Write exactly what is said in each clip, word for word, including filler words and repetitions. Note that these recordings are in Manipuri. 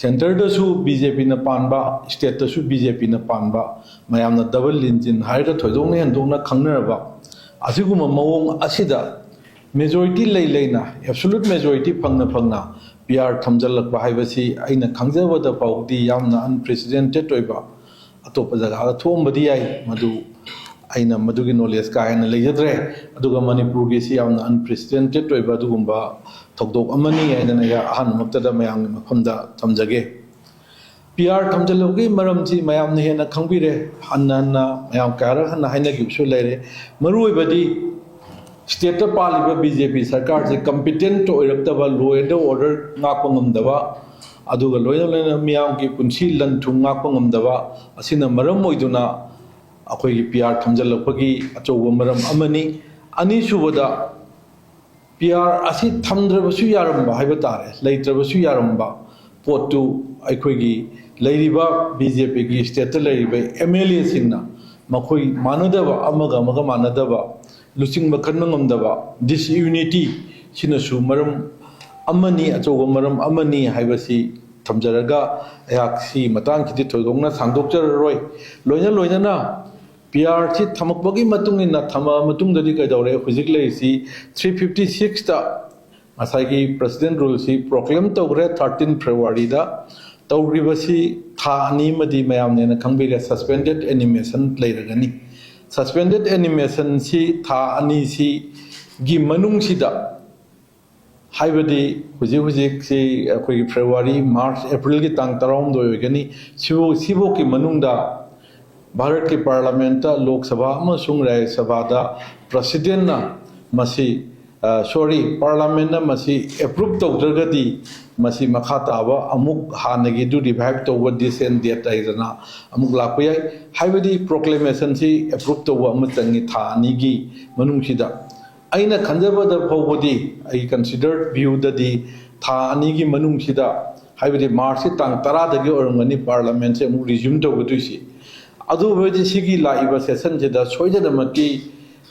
ꯁꯦꯟꯇꯔꯗꯁꯨ ꯕꯤ ꯖꯦ ꯄꯤꯅ ꯄꯥꯟꯕ, ꯁ꯭ꯇꯦꯠꯇꯁꯨ ꯕꯤ ꯖꯦ ꯄꯤꯅ ꯄꯥꯟꯕ, ꯃꯌꯥꯝꯅ ꯗꯕꯜ ꯏꯟꯖꯤꯟ ꯍꯥꯏꯔꯒ ꯊꯣꯏꯗꯣꯛꯅ ꯍꯦꯟꯗꯣꯛꯅ ꯈꯪꯅꯔꯕ ꯑꯁꯤꯒꯨꯝꯕ ꯃꯑꯣꯡ ꯑꯁꯤꯗ ꯃꯦꯖꯣꯔꯤꯇꯤ ꯂꯩ ꯂꯩꯅ, ꯑꯦꯕꯁꯣꯂꯨꯠ ꯃꯦꯖꯣꯔꯤꯇꯤ ꯐꯪꯅ ꯐꯪꯅ ꯄꯤ ꯑꯥꯔ ꯊꯝꯖꯤꯜꯂꯛꯄ ꯍꯥꯏꯕꯁꯤ ꯑꯩꯅ ꯈꯪꯖꯕꯗ ꯐꯥꯎꯕꯗꯤ ꯌꯥꯝꯅ ꯑꯟꯄ꯭ꯔꯦꯁꯤꯗꯦꯟꯇꯦꯠ ꯑꯣꯏꯕ, ꯑꯇꯣꯞꯄ ꯖꯒꯥꯗ ꯊꯣꯛꯑꯝꯕꯗꯤ ꯌꯥꯏ, ꯃꯗꯨ ꯑꯩꯅ ꯃꯗꯨꯒꯤ ꯅꯣꯂꯦꯖ ꯀꯥ ꯍꯦꯟꯅ ꯂꯩꯖꯗ꯭ꯔꯦ꯫ ꯑꯗꯨꯒ ꯃꯅꯤꯄꯨꯔꯒꯤꯁꯤ ꯌꯥꯝꯅ ꯑꯟꯄ꯭ꯔꯦꯁꯤꯗꯦꯟꯇꯦꯠ ꯑꯣꯏꯕ ꯑꯗꯨꯒꯨꯝꯕ ꯊꯧꯗꯣꯛ ꯑꯃꯅꯤ ꯍꯥꯏꯗꯅ ꯑꯩ ꯑꯍꯥꯟꯕꯃꯛꯇꯗ ꯃꯌꯥꯝꯒꯤ ꯃꯐꯝꯗ ꯊꯝꯖꯒꯦ꯫ ꯄꯤ ꯑꯥꯔ ꯊꯝꯖꯤꯜꯂꯨꯕꯒꯤ ꯃꯔꯝꯁꯤ ꯃꯌꯥꯝꯅ ꯍꯦꯟꯅ ꯈꯪꯕꯤꯔꯦ, ꯍꯟꯅ ꯍꯟꯅ ꯃꯌꯥꯝ ꯀꯌꯥꯔꯛ ꯍꯟꯅ ꯍꯥꯏꯅꯈꯤꯕꯁꯨ ꯂꯩꯔꯦ꯫ ꯃꯔꯨꯑꯣꯏꯕꯗꯤ ꯁ꯭ꯇꯦꯠꯇ ꯄꯥꯜꯂꯤꯕ ꯕꯤ ꯖꯦ ꯄꯤ ꯁꯔꯀꯥꯔꯁꯤ ꯀꯝꯄꯤꯇꯦꯟꯠ ꯑꯣꯏꯔꯛꯇꯕ, ꯂꯣ ꯑꯦꯟ ꯑꯣꯔꯗꯔ ꯉꯥꯛꯄ ꯉꯝꯗꯕ, ꯑꯗꯨꯒ ꯂꯣꯏꯅ ꯂꯣꯏꯅꯅ ꯃꯤꯌꯥꯝꯒꯤ ꯄꯨꯟꯁꯤ ꯂꯟ ꯊꯨꯝ ꯉꯥꯛꯄ ꯉꯝꯗꯕ ꯑꯁꯤꯅ ꯃꯔꯝ ꯑꯣꯏꯗꯨꯅ ꯑꯩꯈꯣꯏꯒꯤ ꯄꯤ ꯑꯥꯔ ꯊꯝꯖꯤꯜꯂꯛꯄꯒꯤ ꯑꯆꯧꯕ ꯃꯔꯝ ꯑꯃꯅꯤ꯫ ꯑꯅꯤꯁꯨꯕꯗ, ꯄꯤ ꯑꯥꯔ ꯑꯁꯤ ꯊꯝꯗ꯭ꯔꯕꯁꯨ ꯌꯥꯔꯝꯕ ꯍꯥꯏꯕ ꯇꯥꯔꯦ, ꯂꯩꯇ꯭ꯔꯕꯁꯨ ꯌꯥꯔꯝꯕ ꯄꯣꯠꯇꯨ ꯑꯩꯈꯣꯏꯒꯤ ꯂꯩꯔꯤꯕ ꯕꯤ ꯖꯦ ꯄꯤꯒꯤ ꯁ꯭ꯇꯦꯠꯇ ꯂꯩꯔꯤꯕ ꯑꯦꯝ ꯑꯦꯜ ꯑꯦꯁꯤꯡꯅ ꯃꯈꯣꯏ ꯃꯥꯟꯅꯗꯕ, ꯑꯃꯒ ꯑꯃꯒ ꯃꯥꯟꯅꯗꯕ, ꯂꯨꯆꯤꯡꯕ ꯈꯟꯕ ꯉꯝꯗꯕ, ꯗꯤꯁꯌꯨꯅꯤꯇꯤ ꯁꯤꯅꯁꯨ ꯃꯔꯝ ꯑꯃꯅꯤ, ꯑꯆꯧꯕ ꯃꯔꯝ ꯑꯃꯅꯤ ꯍꯥꯏꯕꯁꯤ ꯊꯝꯖꯔꯒ ꯑꯩꯍꯥꯛ ꯁꯤ ꯃꯇꯥꯡꯁꯤꯗꯤ ꯊꯣꯏꯗꯣꯛꯅ ꯁꯥꯡꯗꯣꯛꯆꯔꯔꯣꯏ꯫ ꯂꯣꯏꯅ ꯂꯣꯏꯅꯅ ꯄꯤ ꯑꯥꯔ ꯁꯤ ꯊꯝꯃꯛꯄꯒꯤ ꯃꯇꯨꯡ ꯏꯟꯅ, ꯊꯝꯃꯛꯑ ꯃꯇꯨꯡꯗꯗꯤ ꯀꯩꯗꯧꯔꯦ? ꯍꯧꯖꯤꯛ ꯂꯩꯔꯤꯁꯤ ꯊ꯭ꯔꯤ ꯐꯤꯐꯇꯤ ꯁꯤꯛꯁꯇ ꯉꯁꯥꯏꯒꯤ ꯄ꯭ꯔꯦꯁꯤꯗꯦꯟ ꯔꯨꯜꯁꯤ ꯄ꯭ꯔꯣꯀ꯭ꯂꯦꯝ ꯇꯧꯈ꯭ꯔꯦ ꯊꯥꯔꯇꯤꯟ ꯐꯦꯕ꯭ꯔꯨꯋꯥꯔꯤꯗ꯫ ꯇꯧꯈ꯭ꯔꯤꯕꯁꯤ ꯊꯥ ꯑꯅꯤ ꯑꯃꯗꯤ ꯃꯌꯥꯝꯅ ꯍꯦꯟꯅ ꯈꯪꯕꯤꯔꯦ, ꯁꯁꯄꯦꯟꯗꯦꯠ ꯑꯦꯅꯤꯃꯦꯁꯟ ꯂꯩꯔꯒꯅꯤ꯫ ꯁꯁꯄꯦꯟꯗꯦꯠ ꯑꯦꯅꯤꯃꯦꯁꯟꯁꯤ ꯊꯥ ꯑꯅꯤꯁꯤꯒꯤ ꯃꯅꯨꯡꯁꯤꯗ, ꯍꯥꯏꯕꯗꯤ ꯍꯧꯖꯤꯛ ꯍꯧꯖꯤꯛꯁꯤ ꯑꯩꯈꯣꯏꯒꯤ ꯐꯦꯕ꯭ꯔꯨꯋꯥꯔꯤ, ꯃꯥꯔꯆ, ꯑꯦꯄ꯭ꯔꯤꯜꯒꯤ ꯇꯥꯡ ꯇꯔꯥꯍꯨꯝꯗꯣꯏ ꯑꯣꯏꯒꯅꯤ꯫ ꯁꯤꯕꯨ-, ꯁꯤꯐꯧꯒꯤ ꯃꯅꯨꯡꯗ ꯚꯥꯔꯠꯀꯤ ꯄꯥꯔꯂꯥꯃꯦꯟꯠꯇ, ꯂꯣꯛ ꯁꯚꯥ ꯑꯃꯁꯨꯡ ꯔꯥꯖ꯭ꯌ ꯁꯚꯥꯗ ꯄ꯭ꯔꯁꯤꯗꯦꯟꯅ ꯃꯁꯤ, ꯑ, ꯁꯣꯔꯤ, ꯄꯥꯔꯂꯥꯃꯦꯟꯠꯅ ꯃꯁꯤ ꯑꯦꯄ꯭ꯔꯨꯞ ꯇꯧꯗ꯭ꯔꯒꯗꯤ ꯃꯁꯤ ꯃꯈꯥ ꯇꯥꯕ ꯑꯃꯨꯛ ꯍꯥꯟꯅꯒꯤꯗꯨ ꯔꯤꯚꯥꯏꯚ ꯇꯧꯕ, ꯗꯤꯁ ꯑꯦꯟ ꯗꯦꯠ ꯍꯥꯏꯗꯅ ꯑꯃꯨꯛ ꯂꯥꯛꯄ ꯌꯥꯏ꯫ ꯍꯥꯏꯕꯗꯤ ꯄ꯭ꯔꯣꯀ꯭ꯂꯦꯃꯦꯁꯟꯁꯤ ꯑꯦꯄ꯭ꯔꯨꯞ ꯇꯧꯕ ꯑꯃ ꯆꯪꯉꯤ ꯊꯥ ꯑꯅꯤꯒꯤ ꯃꯅꯨꯡꯁꯤꯗ꯫ ꯑꯩꯅ ꯈꯟꯖꯕꯗ ꯐꯥꯎꯕꯗꯤ, ꯑꯩꯒꯤ ꯀꯟꯁꯤꯗꯔꯠ ꯚ꯭ꯌꯨꯗꯗꯤ, ꯊꯥ ꯑꯅꯤꯒꯤ ꯃꯅꯨꯡꯁꯤꯗ, ꯍꯥꯏꯕꯗꯤ ꯃꯥꯔꯆꯀꯤ ꯇꯥꯡ ꯇꯔꯥꯗꯒꯤ ꯑꯣꯏꯔꯝꯒꯅꯤ ꯄꯥꯔꯂꯥꯃꯦꯟꯁꯦ ꯑꯃꯨꯛ ꯔꯤꯖ꯭ꯌꯨꯝ ꯇꯧꯒꯗꯣꯏꯁꯤ꯫ ꯑꯗꯨ ꯑꯣꯏꯔꯗꯤ ꯁꯤꯒꯤ ꯂꯥꯛꯏꯕ ꯁꯦꯁꯟꯁꯤꯗ ꯁꯣꯏꯗꯅꯃꯛꯀꯤ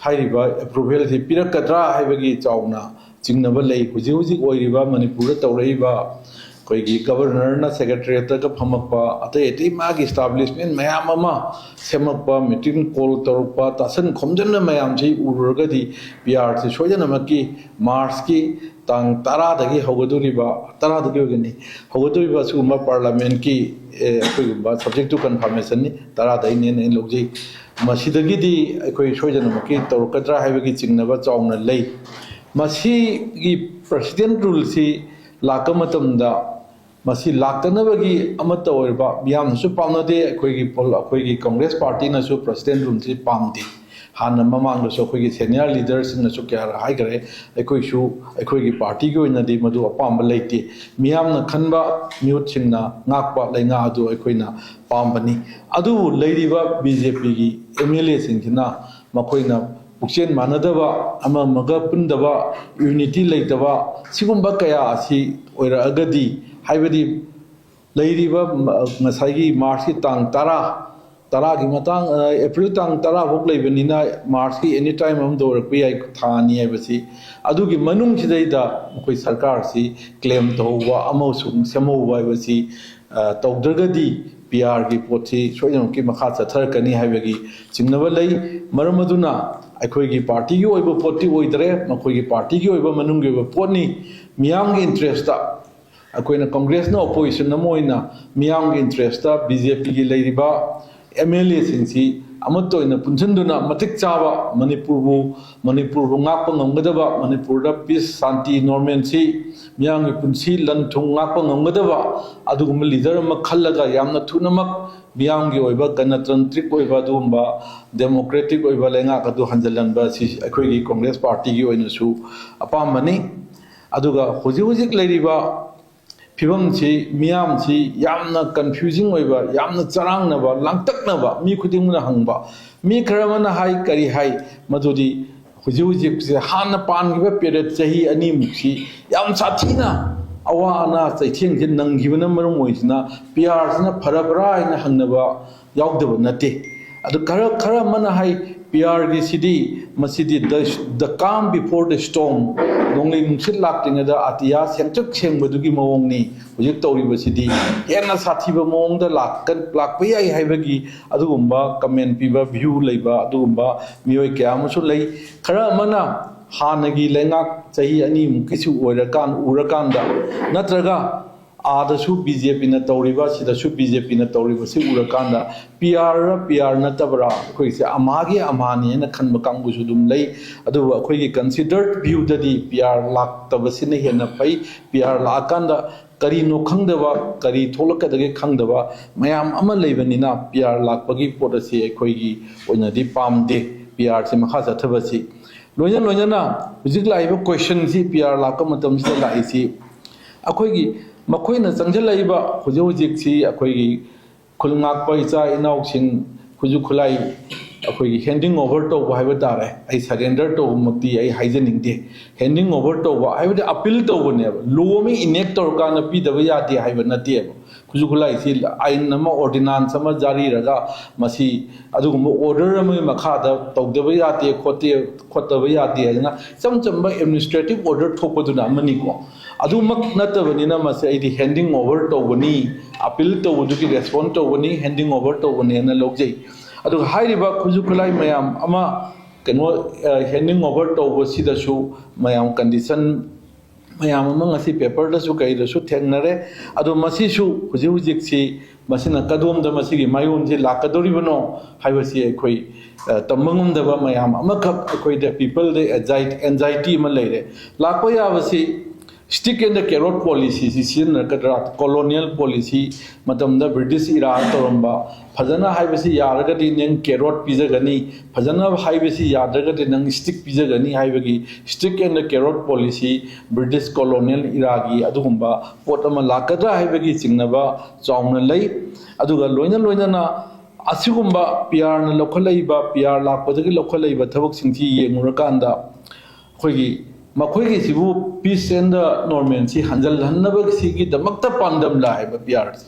ꯍꯥꯏꯔꯤꯕ ꯑꯦꯄ꯭ꯔꯨꯚꯦꯜꯁꯤ ꯄꯤꯔꯛꯀꯗ꯭ꯔꯥ ꯍꯥꯏꯕꯒꯤ ꯆꯥꯎꯅ ꯆꯤꯡꯅꯕ ꯂꯩ꯫ ꯍꯧꯖꯤꯛ ꯍꯧꯖꯤꯛ ꯑꯣꯏꯔꯤꯕ ꯃꯅꯤꯄꯨꯔꯗ ꯇꯧꯔꯛꯏꯕ ꯑꯩꯈꯣꯏꯒꯤ ꯒꯕꯔꯅꯔꯅ ꯁꯦꯀ꯭ꯔꯦꯇꯔꯤꯌꯦꯠꯇꯒ ꯐꯝꯃꯛꯄ, ꯑꯇꯩ ꯑꯇꯩ ꯃꯥꯒꯤ ꯏꯁꯇꯥꯕ꯭ꯂꯤꯁꯃꯦꯟ ꯃꯌꯥꯝ ꯑꯃ ꯁꯦꯝꯃꯛꯄ, ꯃꯤꯇꯤꯡ ꯀꯣꯜ ꯇꯧꯔꯛꯄ, ꯇꯥꯁꯟ ꯈꯣꯝꯖꯤꯟꯕ ꯃꯌꯥꯝꯁꯤ ꯎꯔꯨꯔꯒꯗꯤ ꯄꯤ ꯑꯥꯔꯁꯤ ꯁꯣꯏꯗꯅꯃꯛꯀꯤ ꯃꯥꯔꯁꯀꯤ ꯇꯥꯡ ꯇꯔꯥꯗꯒꯤ ꯍꯧꯒꯗꯧꯔꯤꯕ, ꯇꯔꯥꯗꯒꯤ ꯑꯣꯏꯒꯅꯤ, ꯍꯧꯒꯗꯧꯔꯤꯕ ꯑꯁꯤꯒꯨꯝꯕ ꯄꯥꯔꯂꯥꯃꯦꯟꯀꯤ, ꯑꯦ, ꯑꯩꯈꯣꯏꯒꯨꯝꯕ subject to confirmationꯅꯤ, ꯇꯔꯥꯗꯒꯤꯅꯦꯅ ꯑꯩꯅ ꯂꯧꯖꯩ꯫ ꯃꯁꯤꯗꯒꯤꯗꯤ ꯑꯩꯈꯣꯏ ꯁꯣꯏꯗꯅꯃꯛꯀꯤ ꯇꯧꯔꯛꯀꯗ꯭ꯔꯥ ꯍꯥꯏꯕꯒꯤ ꯆꯤꯡꯅꯕ ꯆꯥꯎꯅ ꯂꯩ꯫ ꯃꯁꯤꯒꯤ ꯄ꯭ꯔꯁꯤꯗꯦꯟ ꯔꯨꯜꯁꯤ ꯂꯥꯛꯄ ꯃꯇꯝꯗ, ꯃꯁꯤ ꯂꯥꯛꯇꯅꯕꯒꯤ ꯑꯃꯠꯇ ꯑꯣꯏꯔꯕ, ꯃꯤꯌꯥꯝꯅꯁꯨ ꯄꯥꯝꯅꯗꯦ, ꯑꯩꯈꯣꯏꯒꯤ ꯄꯣꯜ-, ꯑꯩꯈꯣꯏꯒꯤ ꯀꯪꯒ꯭ꯔꯦꯁ ꯄꯥꯔꯇꯤꯅꯁꯨ ꯄ꯭ꯔꯁꯤꯗꯦꯟ ꯔꯨꯜꯁꯤ ꯄꯥꯝꯗꯦ꯫ ꯍꯥꯟꯅ ꯃꯃꯥꯡꯗꯁꯨ ꯑꯩꯈꯣꯏꯒꯤ ꯁꯦꯅꯤꯌꯔ ꯂꯤꯗꯔꯁꯤꯡꯅꯁꯨ ꯀꯌꯥꯔꯛ ꯍꯥꯏꯈꯔꯦ, ꯑꯩꯈꯣꯏꯁꯨ, ꯑꯩꯈꯣꯏꯒꯤ ꯄꯥꯔꯇꯤꯒꯤ ꯑꯣꯏꯅꯗꯤ ꯃꯗꯨ ꯑꯄꯥꯝꯕ ꯂꯩꯇꯦ꯫ ꯃꯤꯌꯥꯝꯅ ꯈꯟꯕ, ꯃꯤꯍꯨꯠꯁꯤꯡꯅ ꯉꯥꯛꯄ ꯂꯩꯉꯥꯛ ꯑꯗꯨ ꯑꯩꯈꯣꯏꯅ ꯄꯥꯝꯕꯅꯤ꯫ ꯑꯗꯨꯕꯨ ꯂꯩꯔꯤꯕ ꯕꯤ ꯖꯦ ꯄꯤꯒꯤ ꯑꯦꯝ ꯑꯦꯜ ꯑꯦꯁꯤꯡꯁꯤꯅ ꯃꯈꯣꯏꯅ ꯄꯨꯛꯆꯦꯜ ꯃꯥꯟꯅꯗꯕ, ꯑꯃ ꯑꯃꯒ ꯄꯨꯟꯗꯕ, ꯌꯨꯅꯤꯇꯤ ꯂꯩꯇꯕ, ꯁꯤꯒꯨꯝꯕ ꯀꯌꯥ ꯑꯁꯤ ꯑꯣꯏꯔꯛꯑꯒꯗꯤ, ꯍꯥꯏꯕꯗꯤ ꯂꯩꯔꯤꯕ ꯃ-, ꯉꯁꯥꯏꯒꯤ ꯃꯥꯔꯁꯀꯤ ꯇꯥꯡ ꯇꯔꯥ, ꯇꯔꯥꯒꯤ ꯃꯇꯥꯡ, ꯑ, ꯑꯦꯄ꯭ꯔꯤꯜ ꯇꯥꯡ ꯇꯔꯥ ꯐꯥꯎ ꯂꯩꯕꯅꯤꯅ, ꯃꯥꯔꯁꯀꯤ ꯑꯦꯅꯤ ꯇꯥꯏꯝ ꯑꯃꯗ ꯑꯣꯏꯔꯛꯄ ꯌꯥꯏ, ꯊꯥ ꯑꯅꯤ ꯍꯥꯏꯕꯁꯤ꯫ ꯑꯗꯨꯒꯤ ꯃꯅꯨꯡꯁꯤꯗꯩꯗ ꯃꯈꯣꯏ ꯁꯔꯀꯥꯔꯁꯤ ꯀ꯭ꯂꯦꯝ ꯇꯧꯍꯧꯕ ꯑꯃꯁꯨꯡ ꯁꯦꯝꯍꯧꯕ ꯍꯥꯏꯕꯁꯤ, ꯑ, ꯇꯧꯗ꯭ꯔꯒꯗꯤ ꯄꯤ ꯑꯥꯔꯒꯤ ꯄꯣꯠꯁꯤ ꯁꯣꯏꯗꯅꯃꯛꯀꯤ ꯃꯈꯥ ꯆꯠꯊꯔꯛꯀꯅꯤ ꯍꯥꯏꯕꯒꯤ ꯆꯤꯡꯅꯕ ꯂꯩ꯫ ꯃꯔꯝ ꯑꯗꯨꯅ ꯑꯩꯈꯣꯏꯒꯤ ꯄꯥꯔꯇꯤꯒꯤ ꯑꯣꯏꯕ ꯄꯣꯠꯇꯤ ꯑꯣꯏꯗ꯭ꯔꯦ, ꯃꯈꯣꯏꯒꯤ ꯄꯥꯔꯇꯤꯒꯤ ꯑꯣꯏꯕ ꯃꯅꯨꯡꯒꯤ ꯑꯣꯏꯕ ꯄꯣꯠꯅꯤ꯫ ꯃꯤꯌꯥꯝꯒꯤ ꯏꯟꯇꯔꯦꯁꯇ ꯑꯩꯈꯣꯏꯅ ꯀꯪꯒ꯭ꯔꯦꯁꯅ ꯑꯣꯄꯣꯖꯤꯁꯟ ꯑꯃ ꯑꯣꯏꯅ ꯃꯤꯌꯥꯝꯒꯤ ꯏꯟꯇꯔꯦꯁꯇ ꯕꯤ ꯖꯦ ꯄꯤꯒꯤ ꯂꯩꯔꯤꯕ ꯑꯦꯝ ꯑꯦꯜ ꯑꯦꯁꯤꯡꯁꯤ ꯑꯃꯠꯇ ꯑꯣꯏꯅ ꯄꯨꯟꯁꯤꯟꯗꯨꯅ ꯃꯇꯤꯛ ꯆꯥꯕ ꯃꯅꯤꯄꯨꯔꯕꯨ, ꯃꯅꯤꯄꯨꯔꯕꯨ ꯉꯥꯛꯄ ꯉꯝꯒꯗꯕ, ꯃꯅꯤꯄꯨꯔꯗ ꯄꯤꯁ, ꯁꯥꯟꯇꯤ, ꯅꯣꯔꯃꯦꯜꯁꯤ, ꯃꯤꯌꯥꯝꯒꯤ ꯄꯨꯟꯁꯤ ꯂꯟ ꯊꯨꯝ ꯉꯥꯛꯄ ꯉꯝꯒꯗꯕ ꯑꯗꯨꯒꯨꯝꯕ ꯂꯤꯗꯔ ꯑꯃ ꯈꯜꯂꯒ ꯌꯥꯝꯅ ꯊꯨꯅꯃꯛ ꯃꯤꯌꯥꯝꯒꯤ ꯑꯣꯏꯕ ꯒꯅꯇꯟꯇ꯭ꯔꯤꯛ ꯑꯣꯏꯕ ꯑꯗꯨꯒꯨꯝꯕ ꯗꯦꯃꯣꯀ꯭ꯔꯦꯇꯤꯛ ꯑꯣꯏꯕ ꯂꯩꯉꯥꯛ ꯑꯗꯨ ꯍꯟꯖꯤꯜꯍꯟꯕ ꯑꯁꯤ ꯑꯩꯈꯣꯏꯒꯤ ꯀꯪꯒ꯭ꯔꯦꯁ ꯄꯥꯔꯇꯤꯒꯤ ꯑꯣꯏꯅꯁꯨ ꯑꯄꯥꯝꯕꯅꯤ꯫ ꯑꯗꯨꯒ ꯍꯧꯖꯤꯛ ꯍꯧꯖꯤꯛ ꯂꯩꯔꯤꯕ ꯐꯤꯕꯝꯁꯤ, ꯃꯤꯌꯥꯝꯁꯤ ꯌꯥꯝꯅ ꯀꯟꯐ꯭ꯌꯨꯖꯤꯡ ꯑꯣꯏꯕ, ꯌꯥꯝꯅ ꯆꯔꯥꯡꯅꯕ, ꯂꯥꯡꯇꯛꯅꯕ, ꯃꯤ ꯈꯨꯗꯤꯡꯃꯛꯅ ꯍꯪꯕ, ꯃꯤ ꯈꯔ ꯑꯃꯅ ꯍꯥꯏ, ꯀꯔꯤ ꯍꯥꯏ, ꯃꯗꯨꯗꯤ ꯍꯧꯖꯤꯛ ꯍꯧꯖꯤꯛꯁꯦ ꯍꯥꯟꯅ ꯄꯥꯟꯈꯤꯕ ꯄꯦꯔꯦꯠ ꯆꯍꯤ ꯑꯅꯤꯃꯨꯛꯁꯤ ꯌꯥꯝ ꯁꯥꯊꯤꯅ ꯑꯋꯥ ꯑꯅꯥ ꯆꯩꯊꯦꯡꯁꯦ ꯅꯪꯈꯤꯕꯅ ꯃꯔꯝ ꯑꯣꯏꯗꯨꯅ ꯄꯤ ꯑꯥꯔꯁꯤꯅ ꯐꯔꯕ꯭ꯔꯥ ꯍꯥꯏꯅ ꯍꯪꯅꯕ ꯌꯥꯎꯗꯕ ꯅꯠꯇꯦ꯫ ꯑꯗꯨ ꯈꯔ, ꯈꯔ ꯑꯃꯅ ꯍꯥꯏ, ꯄꯤ ꯑꯥꯔꯒꯤꯁꯤꯗꯤ ꯃꯁꯤꯗꯤ the, the calm before the storm, ꯅꯣꯡꯂꯩ ꯅꯨꯡꯁꯤꯠ ꯂꯥꯛꯇ꯭ꯔꯤꯉꯩꯗ ꯑꯇꯤꯌꯥ ꯁꯦꯡꯇ꯭ꯔꯤꯛ ꯁꯦꯡꯕꯗꯨꯒꯤ ꯃꯑꯣꯡꯅꯤ꯫ ꯍꯧꯖꯤꯛ ꯇꯧꯔꯤꯕꯁꯤꯗꯤ ꯍꯦꯟꯅ ꯁꯥꯊꯤꯕ ꯃꯑꯣꯡꯗ ꯂꯥꯛꯀ- ꯂꯥꯛꯄ ꯌꯥꯏ ꯍꯥꯏꯕꯒꯤ ꯑꯗꯨꯒꯨꯝꯕ ꯀꯃꯦꯟ ꯄꯤꯕ, ꯚ꯭ꯌꯨ ꯂꯩꯕ ꯑꯗꯨꯒꯨꯝꯕ ꯃꯤꯑꯣꯏ ꯀꯌꯥ ꯑꯃꯁꯨ ꯂꯩ꯫ ꯈꯔ ꯑꯃꯅ ꯍꯥꯟꯅꯒꯤ ꯂꯩꯉꯥꯛ ꯆꯍꯤ ꯑꯅꯤꯃꯨꯛꯀꯤꯁꯨ ꯑꯣꯏꯔꯀꯥꯟ ꯎꯔꯀꯥꯟꯗ, ꯅꯠꯇ꯭ꯔꯒ ꯑꯥꯗꯁꯨ ꯕꯤ ꯖꯦ ꯄꯤꯅ ꯇꯧꯔꯤꯕ, ꯁꯤꯗꯁꯨ ꯕꯤ ꯖꯦ ꯄꯤꯅ ꯇꯧꯔꯤꯕꯁꯤ ꯎꯔꯀꯥꯟꯗ, ꯄꯤ ꯑꯥꯔꯔ ꯄꯤ ꯑꯥꯔ ꯅꯠꯇꯕ꯭ꯔꯥ, ꯑꯩꯈꯣꯏꯁꯦ ꯑꯃꯍꯥꯒꯤ ꯑꯃꯍꯥꯅꯤ ꯍꯥꯏꯅ ꯈꯟꯕ ꯀꯥꯡꯕꯨꯁꯨ ꯑꯗꯨꯝ ꯂꯩ꯫ ꯑꯗꯨꯕꯨ ꯑꯩꯈꯣꯏꯒꯤ ꯀꯟꯁꯤꯗꯔꯠ ꯚ꯭ꯌꯨꯗꯗꯤ ꯄꯤ ꯑꯥꯔ ꯂꯥꯛꯇꯕꯁꯤꯅ ꯍꯦꯟꯅ ꯐꯩ꯫ ꯄꯤ ꯑꯥꯔ ꯂꯥꯛꯑꯀꯥꯟꯗ ꯀꯔꯤꯅꯣ ꯈꯪꯗꯕ, ꯀꯔꯤ ꯊꯣꯛꯂꯛꯀꯗꯒꯦ ꯈꯪꯗꯕ ꯃꯌꯥꯝ ꯑꯃ ꯂꯩꯕꯅꯤꯅ, ꯄꯤ ꯑꯥꯔ ꯂꯥꯛꯄꯒꯤ ꯄꯣꯠ ꯑꯁꯤ ꯑꯩꯈꯣꯏꯒꯤ ꯑꯣꯏꯅꯗꯤ ꯄꯥꯝꯗꯦ, ꯄꯤ ꯑꯥꯔꯁꯤ ꯃꯈꯥ ꯆꯠꯊꯕꯁꯤ꯫ ꯂꯣꯏꯅ ꯂꯣꯏꯅꯅ ꯍꯧꯖꯤꯛ ꯂꯥꯛꯏꯕ ꯀꯣꯏꯁꯟꯁꯤ ꯄꯤ ꯑꯥꯔ ꯂꯥꯛꯄ ꯃꯇꯝꯁꯤꯗ ꯂꯥꯛꯏꯁꯤ, ꯑꯩꯈꯣꯏꯒꯤ ꯃꯈꯣꯏꯅ ꯆꯪꯁꯤꯜꯂꯛꯏꯕ ꯍꯧꯖꯤꯛ ꯍꯧꯖꯤꯛꯁꯤ ꯑꯩꯈꯣꯏꯒꯤ ꯈꯨꯜ ꯉꯥꯛꯄ ꯏꯆꯥ ꯏꯅꯥꯎꯁꯤꯡ ꯈꯨꯠꯁꯨ ꯈꯨꯠꯂꯥꯏ ꯑꯩꯈꯣꯏꯒꯤ ꯍꯦꯟꯗꯤꯡ ꯑꯣꯚꯔ ꯇꯧꯕ ꯍꯥꯏꯕ ꯇꯥꯔꯦ꯫ ꯑꯩ ꯁꯔꯦꯟꯗꯔ ꯇꯧꯕꯃꯛꯇꯤ ꯑꯩ ꯍꯥꯏꯖꯅꯤꯡꯗꯦ꯫ ꯍꯦꯟꯗꯤꯡ ꯑꯣꯚꯔ ꯇꯧꯕ ꯍꯥꯏꯕꯗꯤ ꯑꯄꯤꯜ ꯇꯧꯕꯅꯦꯕ꯫ ꯂꯣ ꯑꯃ ꯏꯅꯦꯛ ꯇꯧꯔꯀꯥꯟꯗ ꯄꯤꯗꯕ ꯌꯥꯗꯦ ꯍꯥꯏꯕ ꯅꯠꯇꯦꯕ꯫ ꯈꯨꯠꯁꯨ ꯈꯨꯠꯂꯥꯏꯁꯤ ꯑꯥꯏꯟ ꯑꯃ, ꯑꯣꯔꯗꯤꯅꯥꯟꯁ ꯑꯃ ꯖꯥꯔꯤꯔꯒ ꯃꯁꯤ ꯑꯗꯨꯒꯨꯝꯕ ꯑꯣꯔꯗꯔ ꯑꯃꯒꯤ ꯃꯈꯥꯗ ꯇꯧꯗꯕ ꯌꯥꯗꯦ, ꯈꯣꯠꯇꯦ, ꯈꯣꯠꯇꯕ ꯌꯥꯗꯦ ꯍꯥꯏꯗꯅ ꯏꯆꯝ ꯆꯝꯕ ꯑꯦꯗꯃꯤꯅꯤꯁꯇ꯭ꯔꯦꯇꯤꯚ ꯑꯣꯔꯗꯔ ꯊꯣꯛꯄꯗꯨꯅ ꯑꯃꯅꯤꯀꯣ꯫ ꯑꯗꯨꯃꯛ ꯅꯠꯇꯕꯅꯤꯅ ꯃꯁꯤ ꯑꯩꯗꯤ ꯍꯦꯟꯗꯤꯡ ꯑꯣꯚꯔ ꯇꯧꯕꯅꯤ, ꯑꯄꯤꯜ ꯇꯧꯕꯗꯨꯒꯤ ꯔꯦꯁꯄꯣꯟ ꯇꯧꯕꯅꯤ, ꯍꯦꯟꯗꯤꯡ ꯑꯣꯚꯔ ꯇꯧꯕꯅꯦꯅ ꯂꯧꯖꯩ꯫ ꯑꯗꯨꯒ ꯍꯥꯏꯔꯤꯕ ꯈꯨꯠꯁꯨ ꯈꯨꯠꯂꯥꯏ ꯃꯌꯥꯝ ꯑꯃ ꯀꯩꯅꯣ, ꯍꯦꯟꯗꯤꯡ ꯑꯣꯚꯔ ꯇꯧꯕꯁꯤꯗꯁꯨ ꯃꯌꯥꯝ ꯀꯟꯗꯤꯁꯟ ꯃꯌꯥꯝ ꯑꯃ ꯉꯁꯤ ꯄꯦꯄꯔꯗꯁꯨ ꯀꯩꯗꯁꯨ ꯊꯦꯡꯅꯔꯦ꯫ ꯑꯗꯣ ꯃꯁꯤꯁꯨ ꯍꯧꯖꯤꯛ ꯍꯧꯖꯤꯛꯁꯤ ꯃꯁꯤꯅ ꯀꯗꯣꯝꯗ ꯃꯁꯤꯒꯤ ꯃꯥꯏꯑꯣꯟꯁꯤ ꯂꯥꯛꯀꯗꯧꯔꯤꯕꯅꯣ ꯍꯥꯏꯕꯁꯤ ꯑꯩꯈꯣꯏ, ꯑ, ꯇꯝꯕ ꯉꯝꯗꯕ ꯃꯌꯥꯝ ꯑꯃꯈꯛ ꯑꯩꯈꯣꯏꯗ ꯄꯤꯄꯜꯗ ꯑꯦꯟꯖꯥꯏ-, ꯑꯦꯟꯖꯥꯏꯇꯤ ꯑꯃ ꯂꯩꯔꯦ꯫ ꯂꯥꯛꯄ ꯌꯥꯕꯁꯤ stick and the carrot policyꯁꯤ ꯁꯤꯖꯤꯟꯅꯔꯛꯀꯗ꯭ꯔꯥ? ꯀꯣꯂꯣꯅꯤꯌꯦꯜ ꯄꯣꯂꯤꯁꯤ ꯃꯇꯝꯗ ꯕ꯭ꯔꯤꯇꯤꯁ ꯏꯔꯥ ꯇꯧꯔꯝꯕ, ꯐꯖꯅ ꯍꯥꯏꯕꯁꯤ ꯌꯥꯔꯒꯗꯤ ꯅꯪ ꯀꯦꯔꯣꯠ ꯄꯤꯖꯒꯅꯤ, ꯐꯖꯅ ꯍꯥꯏꯕꯁꯤ ꯌꯥꯗ꯭ꯔꯒꯗꯤ ꯅꯪ stick ꯄꯤꯖꯒꯅꯤ ꯍꯥꯏꯕꯒꯤ stick and the carrot policy, British colonial ꯏꯔꯥꯒꯤ ꯑꯗꯨꯒꯨꯝꯕ ꯄꯣꯠ ꯑꯃ ꯂꯥꯛꯀꯗ꯭ꯔꯥ ꯍꯥꯏꯕꯒꯤ ꯆꯤꯡꯅꯕ ꯆꯥꯎꯅ ꯂꯩ꯫ ꯑꯗꯨꯒ ꯂꯣꯏꯅ ꯂꯣꯏꯅꯅ ꯑꯁꯤꯒꯨꯝꯕ ꯄꯤ ꯑꯥꯔꯅ ꯂꯧꯈꯠꯂꯛꯏꯕ, ꯄꯤ ꯑꯥꯔ ꯂꯥꯛꯄꯗꯒꯤ ꯂꯧꯈꯠꯂꯛꯏꯕ ꯊꯕꯛꯁꯤꯡꯁꯤ ꯌꯦꯡꯉꯨꯔꯀꯥꯟꯗ ꯑꯩꯈꯣꯏꯒꯤ ꯃꯈꯣꯏꯒꯤꯁꯤꯕꯨ peace and normalcy ꯍꯟꯖꯜꯍꯟꯅꯕꯁꯤꯒꯤꯗꯃꯛꯇ ꯄꯥꯟꯗꯝꯂꯥ ꯍꯥꯏꯕ ꯄꯤ ꯑꯥꯔꯁꯤ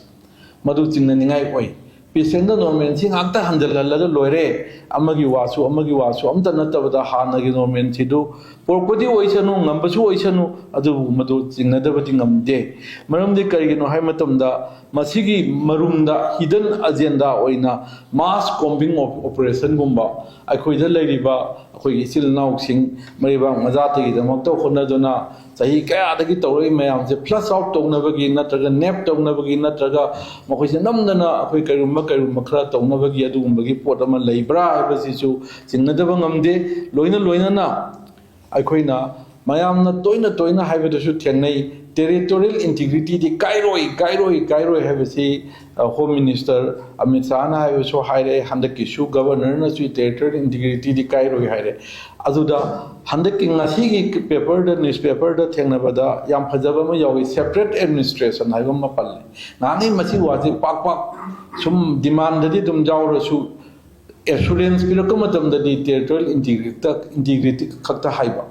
ꯃꯗꯨ ꯆꯤꯡꯅꯅꯤꯡꯉꯥꯏ ꯑꯣꯏ꯫ ꯄꯦꯁꯦꯟꯗ ꯅꯣꯔꯃꯦꯜꯁꯤ ꯉꯥꯛꯇ ꯍꯟꯖꯤꯜꯍꯜꯂꯒ ꯂꯣꯏꯔꯦ꯫ ꯑꯃꯒꯤ ꯋꯥꯁꯨ ꯑꯃꯒꯤ ꯋꯥꯁꯨ ꯑꯝꯇ ꯅꯠꯇꯕꯗ ꯍꯥꯟꯅꯒꯤ ꯅꯣꯔꯃꯦꯜꯁꯤꯗꯨ ꯄꯣꯔꯛꯄꯗꯤ ꯑꯣꯏꯁꯅꯨ, ꯉꯝꯕꯁꯨ ꯑꯣꯏꯁꯅꯨ, ꯑꯗꯨꯕꯨ ꯃꯗꯨ ꯆꯤꯡꯅꯗꯕꯗꯤ ꯉꯝꯗꯦ꯫ ꯃꯔꯝꯗꯤ ꯀꯔꯤꯒꯤꯅꯣ ꯍꯥꯏꯕ ꯃꯇꯝꯗ ꯃꯁꯤꯒꯤ ꯃꯔꯨꯝꯗ ꯍꯤꯗꯟ ꯑꯖꯦꯟꯗꯥ ꯑꯣꯏꯅ ꯃꯥꯁ ꯀꯣꯝꯕꯤꯡ ꯑꯣꯄꯔꯦꯁꯟꯒꯨꯝꯕ ꯑꯩꯈꯣꯏꯗ ꯂꯩꯔꯤꯕ ꯑꯩꯈꯣꯏꯒꯤ ꯏꯆꯤꯜ ꯏꯅꯥꯎꯁꯤꯡ ꯃꯔꯩꯕꯥꯛ ꯃꯖꯥꯇꯒꯤꯗꯃꯛꯇ ꯍꯣꯠꯅꯗꯨꯅ ꯆꯍꯤ ꯀꯌꯥꯗꯒꯤ ꯇꯧꯔꯛꯏ ꯃꯌꯥꯝꯁꯦ ꯐ꯭ꯂꯁ ꯑꯥꯎꯠ ꯇꯧꯅꯕꯒꯤ ꯅꯠꯇ꯭ꯔꯒ ꯅꯦꯞ ꯇꯧꯅꯕꯒꯤ ꯅꯠꯇ꯭ꯔꯒ ꯃꯈꯣꯏꯁꯦ ꯅꯝꯗꯅ ꯑꯩꯈꯣꯏ ꯀꯔꯤꯒꯨꯝꯕ ꯀꯔꯤꯒꯨꯝꯕ ꯈꯔ ꯇꯧꯅꯕꯒꯤ ꯑꯗꯨꯒꯨꯝꯕꯒꯤ ꯄꯣꯠ ꯑꯃ ꯂꯩꯕ꯭ꯔꯥ ꯍꯥꯏꯕꯁꯤꯁꯨ ꯆꯤꯡꯅꯗꯕ ꯉꯝꯗꯦ꯫ ꯂꯣꯏꯅ ꯂꯣꯏꯅꯅ ꯑꯩꯈꯣꯏꯅ ꯃꯌꯥꯝꯅ ꯇꯣꯏꯅ ꯇꯣꯏꯅ ꯍꯥꯏꯕꯗꯁꯨ ꯊꯦꯡꯅꯩ, ꯇꯦꯔꯤꯇꯣꯔꯤꯌꯦꯜ ꯏꯟꯇꯤꯒ꯭ꯔꯤꯇꯤꯗꯤ ꯀꯥꯏꯔꯣꯏ ꯀꯥꯏꯔꯣꯏ ꯀꯥꯏꯔꯣꯏ ꯍꯥꯏꯕꯁꯤ꯫ ꯍꯣꯝ ꯃꯤꯅꯤꯁꯇꯔ ꯑꯃꯤꯠ ꯁꯥꯍꯅ ꯍꯥꯏꯕꯁꯨ ꯍꯥꯏꯔꯛꯑꯦ, ꯍꯟꯗꯛꯀꯤꯁꯨ ꯒꯕꯔꯅꯔꯅꯁꯨ ꯇꯦꯔꯤꯇꯣꯔꯤꯌꯦꯜ ꯏꯟꯇꯤꯒ꯭ꯔꯤꯇꯤꯗꯤ ꯀꯥꯏꯔꯣꯏ ꯍꯥꯏꯔꯦ꯫ ꯑꯗꯨꯗ ꯍꯟꯗꯛꯀꯤ ꯉꯁꯤꯒꯤ ꯄꯦꯄꯔꯗ, ꯅ꯭ꯌꯨꯁꯄꯦꯄꯔꯗ ꯊꯦꯡꯅꯕꯗ ꯌꯥꯝ ꯐꯖꯕ ꯑꯃ ꯌꯥꯎꯏ, ꯁꯦꯄꯔꯦꯠ ꯑꯦꯗꯃꯤꯅꯤꯁꯇ꯭ꯔꯦꯁꯟ ꯍꯥꯏꯕ ꯑꯃ ꯄꯜꯂꯦ꯫ ꯉꯥꯏꯍꯥꯛꯉꯩ ꯃꯁꯤ ꯋꯥꯁꯤ ꯄꯥꯛ ꯄꯥꯛ ꯁꯨꯝ ꯗꯤꯃꯥꯟꯗꯗꯤ ꯑꯗꯨꯝ ꯌꯥꯎꯔꯁꯨ, ꯑꯦꯁꯨꯔꯦꯟꯁ ꯄꯤꯔꯛꯄ ꯃꯇꯝꯗꯗꯤ ꯇꯦꯔꯤꯇꯣꯔꯤꯌꯦꯜ ꯏꯟꯇꯤꯒ꯭ꯔꯤꯇꯤ ꯈꯛꯇ ꯍꯥꯏꯕ꯫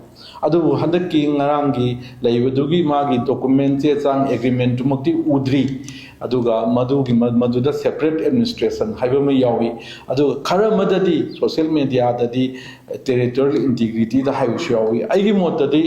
ꯑꯗꯨꯕꯨ ꯍꯟꯗꯛꯀꯤ ꯉꯔꯥꯡꯒꯤ ꯂꯩꯕꯗꯨꯒꯤ ꯃꯥꯒꯤ ꯗꯣꯀꯨꯃꯦꯟ, ꯆꯦ ꯆꯥꯡ, ꯑꯦꯒ꯭ꯔꯤꯃꯦꯟꯇꯨꯃꯛꯇꯤ ꯎꯗ꯭ꯔꯤ꯫ ꯑꯗꯨꯒ ꯃꯗꯨꯒꯤ ꯃꯗꯨꯗ ꯁꯦꯄꯔꯦꯠ ꯑꯦꯗꯃꯤꯅꯤꯁꯇ꯭ꯔꯦꯁꯟ ꯍꯥꯏꯕ ꯑꯃ ꯌꯥꯎꯏ꯫ ꯑꯗꯨꯒ ꯈꯔ ꯑꯃꯗꯗꯤ ꯁꯣꯁꯤꯌꯦꯜ ꯃꯦꯗꯤꯌꯥꯗꯗꯤ ꯇꯦꯔꯤꯇꯣꯔꯤꯌꯦꯜ ꯏꯟꯇꯤꯒ꯭ꯔꯤꯇꯤꯗ ꯍꯥꯏꯕꯁꯨ ꯌꯥꯎꯏ꯫ ꯑꯩꯒꯤ ꯃꯣꯠꯇꯗꯤ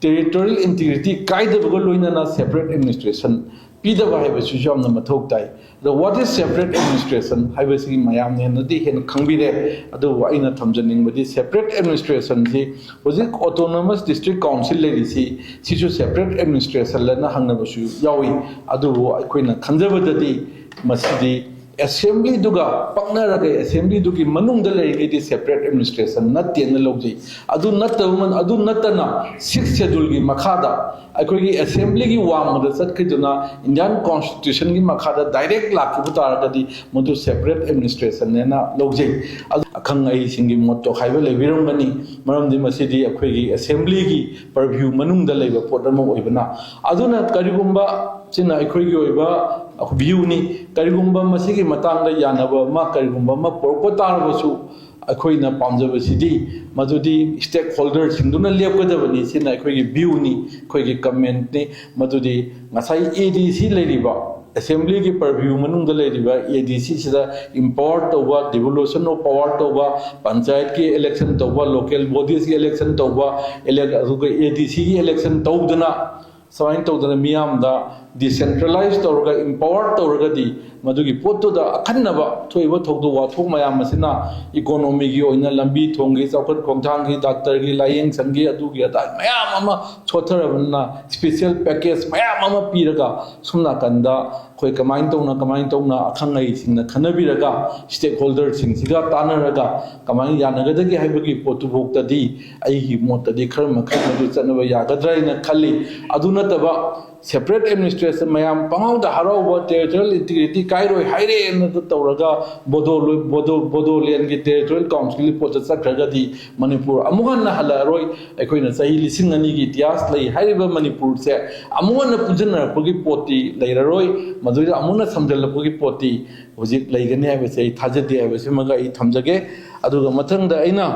ꯇꯦꯔꯤꯇꯣꯔꯤꯌꯦꯜ ꯏꯟꯇꯤꯒ꯭ꯔꯤꯇꯤ ꯀꯥꯏꯗꯕꯒ ꯂꯣꯏꯅꯅ ꯁꯦꯄꯔꯦꯠ ꯑꯦꯗꯃꯤꯅꯤꯁꯇ꯭ꯔꯦꯁꯟ ꯄꯤꯗꯕ ꯍꯥꯏꯕꯁꯤꯁꯨ ꯌꯥꯝꯅ ꯃꯊꯧ ꯇꯥꯏ꯫ ꯑꯗꯣ what is separate administration ꯍꯥꯏꯕꯁꯤꯒꯤ ꯃꯌꯥꯝꯅ ꯍꯦꯟꯅꯗꯤ ꯍꯦꯟꯅ ꯈꯪꯕꯤꯔꯦ꯫ ꯑꯗꯨꯕꯨ ꯑꯩꯅ ꯊꯝꯖꯅꯤꯡꯕꯗꯤ ꯁꯦꯄꯔꯦꯠ ꯑꯦꯗꯃꯤꯅꯤꯁꯇ꯭ꯔꯦꯁꯟꯁꯤ ꯍꯧꯖꯤꯛ ꯑꯣꯇꯣꯅꯣꯃꯁ ꯗꯤꯁꯇ꯭ꯔꯤꯛ ꯀꯥꯎꯟꯁꯤꯜ ꯂꯩꯔꯤꯁꯤ, ꯁꯤꯁꯨ ꯁꯦꯄꯔꯦꯠ ꯑꯦꯗꯃꯤꯅꯤꯁꯇ꯭ꯔꯦꯁꯟ ꯑꯅ ꯍꯪꯅꯕꯁꯨ ꯌꯥꯎꯏ꯫ ꯑꯗꯨꯕꯨ ꯑꯩꯈꯣꯏꯅ ꯈꯟꯖꯕꯗꯗꯤ ꯃꯁꯤꯗꯤ ꯑꯦꯁꯦꯝꯕ꯭ꯂꯤꯗꯨꯒ ꯄꯛꯅꯔꯒ ꯑꯦꯁꯦꯝꯕ꯭ꯂꯤꯗꯨꯒꯤ ꯃꯅꯨꯡꯗ ꯂꯩꯔꯤꯉꯩꯗꯤ ꯁꯦꯄꯔꯦꯠ ꯑꯦꯗꯃꯤꯅꯤꯁꯇ꯭ꯔꯦꯁꯟ ꯅꯠꯇꯦꯅ ꯂꯧꯖꯩ꯫ ꯑꯗꯨ ꯅꯠꯇꯕ, ꯑꯗꯨ ꯅꯠꯇꯅ ꯁꯤꯛꯁ ꯁꯦꯗꯨꯜꯒꯤ ꯃꯈꯥꯗ ꯑꯩꯈꯣꯏꯒꯤ ꯑꯦꯁꯦꯝꯕ꯭ꯂꯤꯒꯤ ꯋꯥꯡꯃꯗ ꯆꯠꯈꯤꯗꯨꯅ ꯏꯟꯗꯤꯌꯥꯟ ꯀꯣꯟꯁꯇꯤꯇ꯭ꯌꯨꯁꯟꯒꯤ ꯃꯈꯥꯗ ꯗꯥꯏꯔꯦꯛ ꯂꯥꯛꯈꯤꯕ ꯇꯥꯔꯒꯗꯤ ꯃꯗꯨ ꯁꯦꯄꯔꯦꯠ ꯑꯦꯗꯃꯤꯅꯤꯁꯇ꯭ꯔꯦꯁꯟꯅꯦꯅ ꯂꯧꯖꯩ꯫ ꯑꯗꯨ ꯑꯈꯪ ꯑꯍꯩꯁꯤꯡꯒꯤ ꯃꯣꯠ ꯇꯣꯈꯥꯏꯕ ꯂꯩꯕꯤꯔꯝꯒꯅꯤ, ꯃꯔꯝꯗꯤ ꯃꯁꯤꯗꯤ ꯑꯩꯈꯣꯏꯒꯤ ꯑꯦꯁꯦꯝꯕ꯭ꯂꯤꯒꯤ ꯄꯔꯚ꯭ꯌꯨ ꯃꯅꯨꯡꯗ ꯂꯩꯕ ꯄꯣꯠ ꯑꯃ ꯑꯣꯏꯕꯅ꯫ ꯑꯗꯨꯅ ꯀꯔꯤꯒꯨꯝꯕ ꯁꯤꯅ ꯑꯩꯈꯣꯏꯒꯤ ꯑꯣꯏꯕ ꯚ꯭ꯌꯨꯅꯤ꯫ ꯀꯔꯤꯒꯨꯝꯕ ꯃꯁꯤꯒꯤ ꯃꯇꯥꯡꯗ ꯌꯥꯅꯕ ꯑꯃ, ꯀꯔꯤꯒꯨꯝꯕ ꯑꯃ ꯄꯨꯔꯛꯄ ꯇꯥꯔꯕꯁꯨ, ꯑꯩꯈꯣꯏꯅ ꯄꯥꯝꯖꯕꯁꯤꯗꯤ ꯃꯗꯨꯗꯤ ꯁ꯭ꯇꯦꯛ ꯍꯣꯜꯗꯔꯁꯤꯡꯗꯨꯅ ꯂꯦꯞꯀꯗꯕꯅꯤ꯫ ꯁꯤꯅ ꯑꯩꯈꯣꯏꯒꯤ ꯚ꯭ꯌꯨꯅꯤ, ꯑꯩꯈꯣꯏꯒꯤ ꯀꯃꯦꯟꯅꯤ꯫ ꯃꯗꯨꯗꯤ ꯉꯁꯥꯏ ꯑꯦ ꯗꯤ ꯁꯤ ꯂꯩꯔꯤꯕ ꯑꯦꯁꯦꯝꯕ꯭ꯂꯤꯒꯤ ꯄꯔꯚ꯭ꯌꯨ ꯃꯅꯨꯡꯗ ꯂꯩꯔꯤꯕ ꯑꯦ ꯗꯤ ꯁꯤꯁꯤꯗ ꯏꯝꯄꯥꯋꯔ ꯇꯧꯕ, ꯗꯤꯚꯣꯂꯨꯁꯟ ꯑꯣꯐ ꯄꯥꯋꯔ ꯇꯧꯕ, ꯄꯟꯆꯥꯌꯠꯀꯤ ꯏꯂꯦꯛꯁꯟ ꯇꯧꯕ, ꯂꯣꯀꯦꯜ ꯕꯣꯗꯤꯁꯀꯤ ꯏꯂꯦꯛꯁꯟ ꯇꯧꯕ, ꯑꯗꯨꯒ ꯑꯦ ꯗꯤ ꯁꯤꯒꯤ ꯏꯂꯦꯛꯁꯟ ꯇꯧꯗꯅ, ꯁꯨꯃꯥꯏꯅ ꯇꯧꯗꯅ ꯃꯤꯌꯥꯝꯗ ꯗꯤꯁꯦꯟꯇ꯭ꯔꯦꯂꯥꯏꯁ ꯇꯧꯔꯒ, ꯏꯝꯄꯥꯋꯔ ꯇꯧꯔꯒꯗꯤ, ꯃꯗꯨꯒꯤ ꯄꯣꯠꯇꯨꯗ ꯑꯈꯟꯅꯕ ꯊꯣꯛꯏꯕ ꯊꯧꯗꯣꯛ ꯋꯥꯊꯣꯛ ꯃꯌꯥꯝ ꯑꯁꯤꯅ ꯏꯀꯣꯅꯣꯃꯤꯒꯤ ꯑꯣꯏꯅ, ꯂꯝꯕꯤ ꯊꯣꯡꯒꯤ, ꯆꯥꯎꯈꯠ ꯈꯣꯡꯊꯥꯡꯒꯤ, ꯗꯥꯛꯇꯔꯒꯤ, ꯂꯥꯏꯌꯦꯡ ꯁꯪꯒꯤ, ꯑꯗꯨꯒꯤ ꯑꯗꯥ ꯃꯌꯥꯝ ꯑꯃ ꯁꯣꯠꯊꯔꯕꯅꯤꯅ, ꯁ꯭ꯄꯤꯁꯦꯜ ꯄꯦꯀꯦꯖ ꯃꯌꯥꯝ ꯑꯃ ꯄꯤꯔꯒ, ꯁꯣꯝ ꯅꯥꯀꯟꯗ ꯑꯩꯈꯣꯏ ꯀꯃꯥꯏꯅ ꯇꯧꯅ, ꯀꯃꯥꯏꯅ ꯇꯧꯅ ꯑꯈꯪ ꯑꯍꯩꯁꯤꯡꯅ ꯈꯟꯅꯕꯤꯔꯒ, ꯁ꯭ꯇꯦꯛ ꯍꯣꯜꯗꯔꯁꯤꯡꯁꯤꯒ ꯇꯥꯟꯅꯔꯒ ꯀꯃꯥꯏꯅ ꯌꯥꯅꯒꯗꯒꯦ ꯍꯥꯏꯕꯒꯤ ꯄꯣꯠꯇꯨꯐꯥꯎꯗꯗꯤ, ꯑꯩꯒꯤ ꯃꯣꯠꯇꯗꯤ ꯈꯔ ꯃꯈꯩ ꯃꯗꯨ ꯆꯠꯅꯕ ꯌꯥꯒꯗ꯭ꯔꯥ ꯍꯥꯏꯅ ꯈꯜꯂꯤ꯫ ꯑꯗꯨ ꯅꯠꯇꯕ, ꯁꯦꯄꯔꯦꯠ ꯑꯦꯗꯃꯤꯅꯤꯁꯇ꯭ꯔꯦꯁꯟ, ꯃꯌꯥꯝ ꯄꯪꯉꯥꯎꯗ ꯍꯔꯥꯎꯕ, ꯇꯦꯔꯤꯇꯣꯔꯤꯌꯦꯜ ꯏꯟꯇꯤꯒ꯭ꯔꯤꯇꯤ ꯀꯥꯏꯔꯣꯏ ꯍꯥꯏꯔꯦꯅ ꯇꯧꯔꯒ, ꯕꯣꯗꯣ-, ꯕꯣꯗꯣ-, ꯕꯣꯗꯣꯂꯦꯟꯒꯤ ꯇꯦꯔꯤꯇꯣꯔꯤꯌꯦꯜ ꯀꯥꯎꯟꯁꯤꯜꯒꯤ ꯄꯣꯠꯇ ꯆꯠꯈ꯭ꯔꯒꯗꯤ, ꯃꯅꯤꯄꯨꯔ ꯑꯃꯨꯛ ꯍꯟꯅ ꯍꯜꯂꯛꯑꯔꯣꯏ꯫ ꯑꯩꯈꯣꯏꯅ ꯆꯍꯤ ꯂꯤꯁꯤꯡ ꯑꯅꯤꯒꯤ ꯏꯇꯤꯍꯥꯁ ꯂꯩ ꯍꯥꯏꯔꯤꯕ ꯃꯅꯤꯄꯨꯔꯁꯦ ꯑꯃꯨꯛ ꯍꯟꯅ ꯄꯨꯟꯁꯤꯟꯅꯔꯛꯄꯒꯤ ꯄꯣꯠꯇꯤ ꯂꯩꯔꯔꯣꯏ꯫ ꯃꯗꯨꯗ ꯑꯃꯨꯛ ꯍꯟꯅ ꯁꯝꯖꯜꯂꯛꯄꯒꯤ ꯄꯣꯠꯇꯤ ꯍꯧꯖꯤꯛ ꯂꯩꯒꯅꯤ ꯍꯥꯏꯕꯁꯦ ꯑꯩ ꯊꯥꯖꯗꯦ ꯍꯥꯏꯕꯁꯤꯃꯒ ꯑꯩ ꯊꯝꯖꯒꯦ꯫ ꯑꯗꯨꯒ ꯃꯊꯪꯗ ꯑꯩꯅ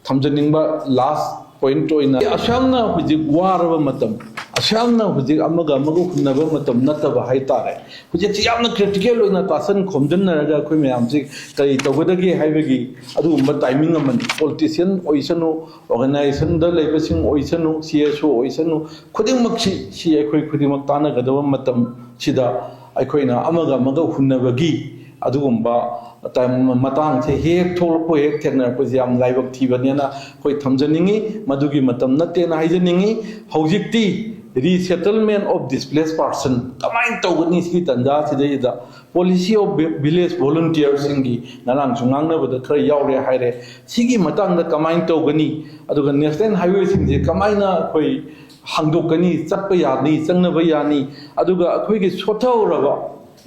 ꯊꯝꯖꯅꯤꯡꯕ ꯂꯥꯁ ꯄꯣꯏꯟꯠ ꯑꯣꯏꯅ, ꯑꯁꯨꯌꯥꯝꯅ ꯍꯧꯖꯤꯛ ꯋꯥꯔꯕ ꯃꯇꯝ, ꯑꯁꯨꯌꯥꯝꯅ ꯍꯧꯖꯤꯛ ꯑꯃꯒ ꯑꯃꯒ ꯍꯨꯟꯅꯕ ꯃꯇꯝ ꯅꯠꯇꯕ ꯍꯥꯏꯇꯥꯔꯦ꯫ ꯍꯧꯖꯤꯛꯁꯤ ꯌꯥꯝꯅ ꯀ꯭ꯔꯤꯇꯤꯀꯦꯜ ꯑꯣꯏꯅ ꯇꯥꯁꯟ ꯈꯣꯝꯖꯤꯟꯅꯔꯒ ꯑꯩꯈꯣꯏ ꯃꯌꯥꯝꯁꯤ ꯀꯔꯤ ꯇꯧꯒꯗꯒꯦ ꯍꯥꯏꯕꯒꯤ ꯑꯗꯨꯒꯨꯝꯕ ꯇꯥꯏꯃꯤꯡ ꯑꯃꯅꯤ꯫ ꯄꯣꯂꯤꯇꯤꯁꯤꯌꯟ ꯑꯣꯏꯁꯅꯨ, ꯑꯣꯔꯒꯅꯥꯏꯖꯦꯁꯟꯗ ꯂꯩꯕꯁꯤꯡ ꯑꯣꯏꯁꯅꯨ, ꯁꯤ ꯑꯦꯁ ꯑꯣ ꯑꯣꯏꯁꯅꯨ, ꯈꯨꯗꯤꯡꯃꯛꯁꯤ, ꯁꯤ ꯑꯩꯈꯣꯏ ꯈꯨꯗꯤꯡꯃꯛ ꯇꯥꯟꯅꯒꯗꯕ ꯃꯇꯝꯁꯤꯗ ꯑꯩꯈꯣꯏꯅ ꯑꯃꯒ ꯑꯃꯒ ꯍꯨꯟꯅꯕꯒꯤ ꯑꯗꯨꯒꯨꯝꯕ ꯇꯥꯏꯝ-, ꯃꯇꯥꯡꯁꯦ ꯍꯦꯛ ꯊꯣꯛꯂꯛꯄ, ꯍꯦꯛ ꯊꯦꯡꯅꯔꯛꯄꯁꯦ ꯌꯥꯝ ꯂꯥꯏꯕꯛ ꯊꯤꯕꯅꯦꯅ ꯑꯩꯈꯣꯏ ꯊꯝꯖꯅꯤꯡꯉꯤ꯫ ꯃꯗꯨꯒꯤ ꯃꯇꯝ ꯅꯠꯇꯦꯅ ꯍꯥꯏꯖꯅꯤꯡꯉꯤ꯫ ꯍꯧꯖꯤꯛꯇꯤ resettlement of displaced person ꯀꯃꯥꯏꯅ ꯇꯧꯒꯅꯤ? ꯁꯤꯒꯤ ꯇꯥꯟꯖꯥꯁꯤꯗꯩꯗ policy of village volunteerꯁꯤꯡꯒꯤ ꯉꯔꯥꯡꯁꯨ ꯉꯥꯡꯅꯕꯗ ꯈꯔ ꯌꯥꯎꯔꯦ ꯍꯥꯏꯔꯦ꯫ ꯁꯤꯒꯤ ꯃꯇꯥꯡꯗ ꯀꯃꯥꯏꯅ ꯇꯧꯒꯅꯤ? ꯑꯗꯨꯒ ꯅꯦꯁꯅꯦꯜ ꯍꯥꯏꯋꯦꯁꯤꯡꯁꯦ ꯀꯃꯥꯏꯅ ꯑꯩꯈꯣꯏ ꯍꯥꯡꯗꯣꯛꯀꯅꯤ, ꯆꯠꯄ ꯌꯥꯅꯤ, ꯆꯪꯅꯕ ꯌꯥꯅꯤ? ꯑꯗꯨꯒ ꯑꯩꯈꯣꯏꯒꯤ ꯁꯣꯠꯊꯍꯧꯔꯕ,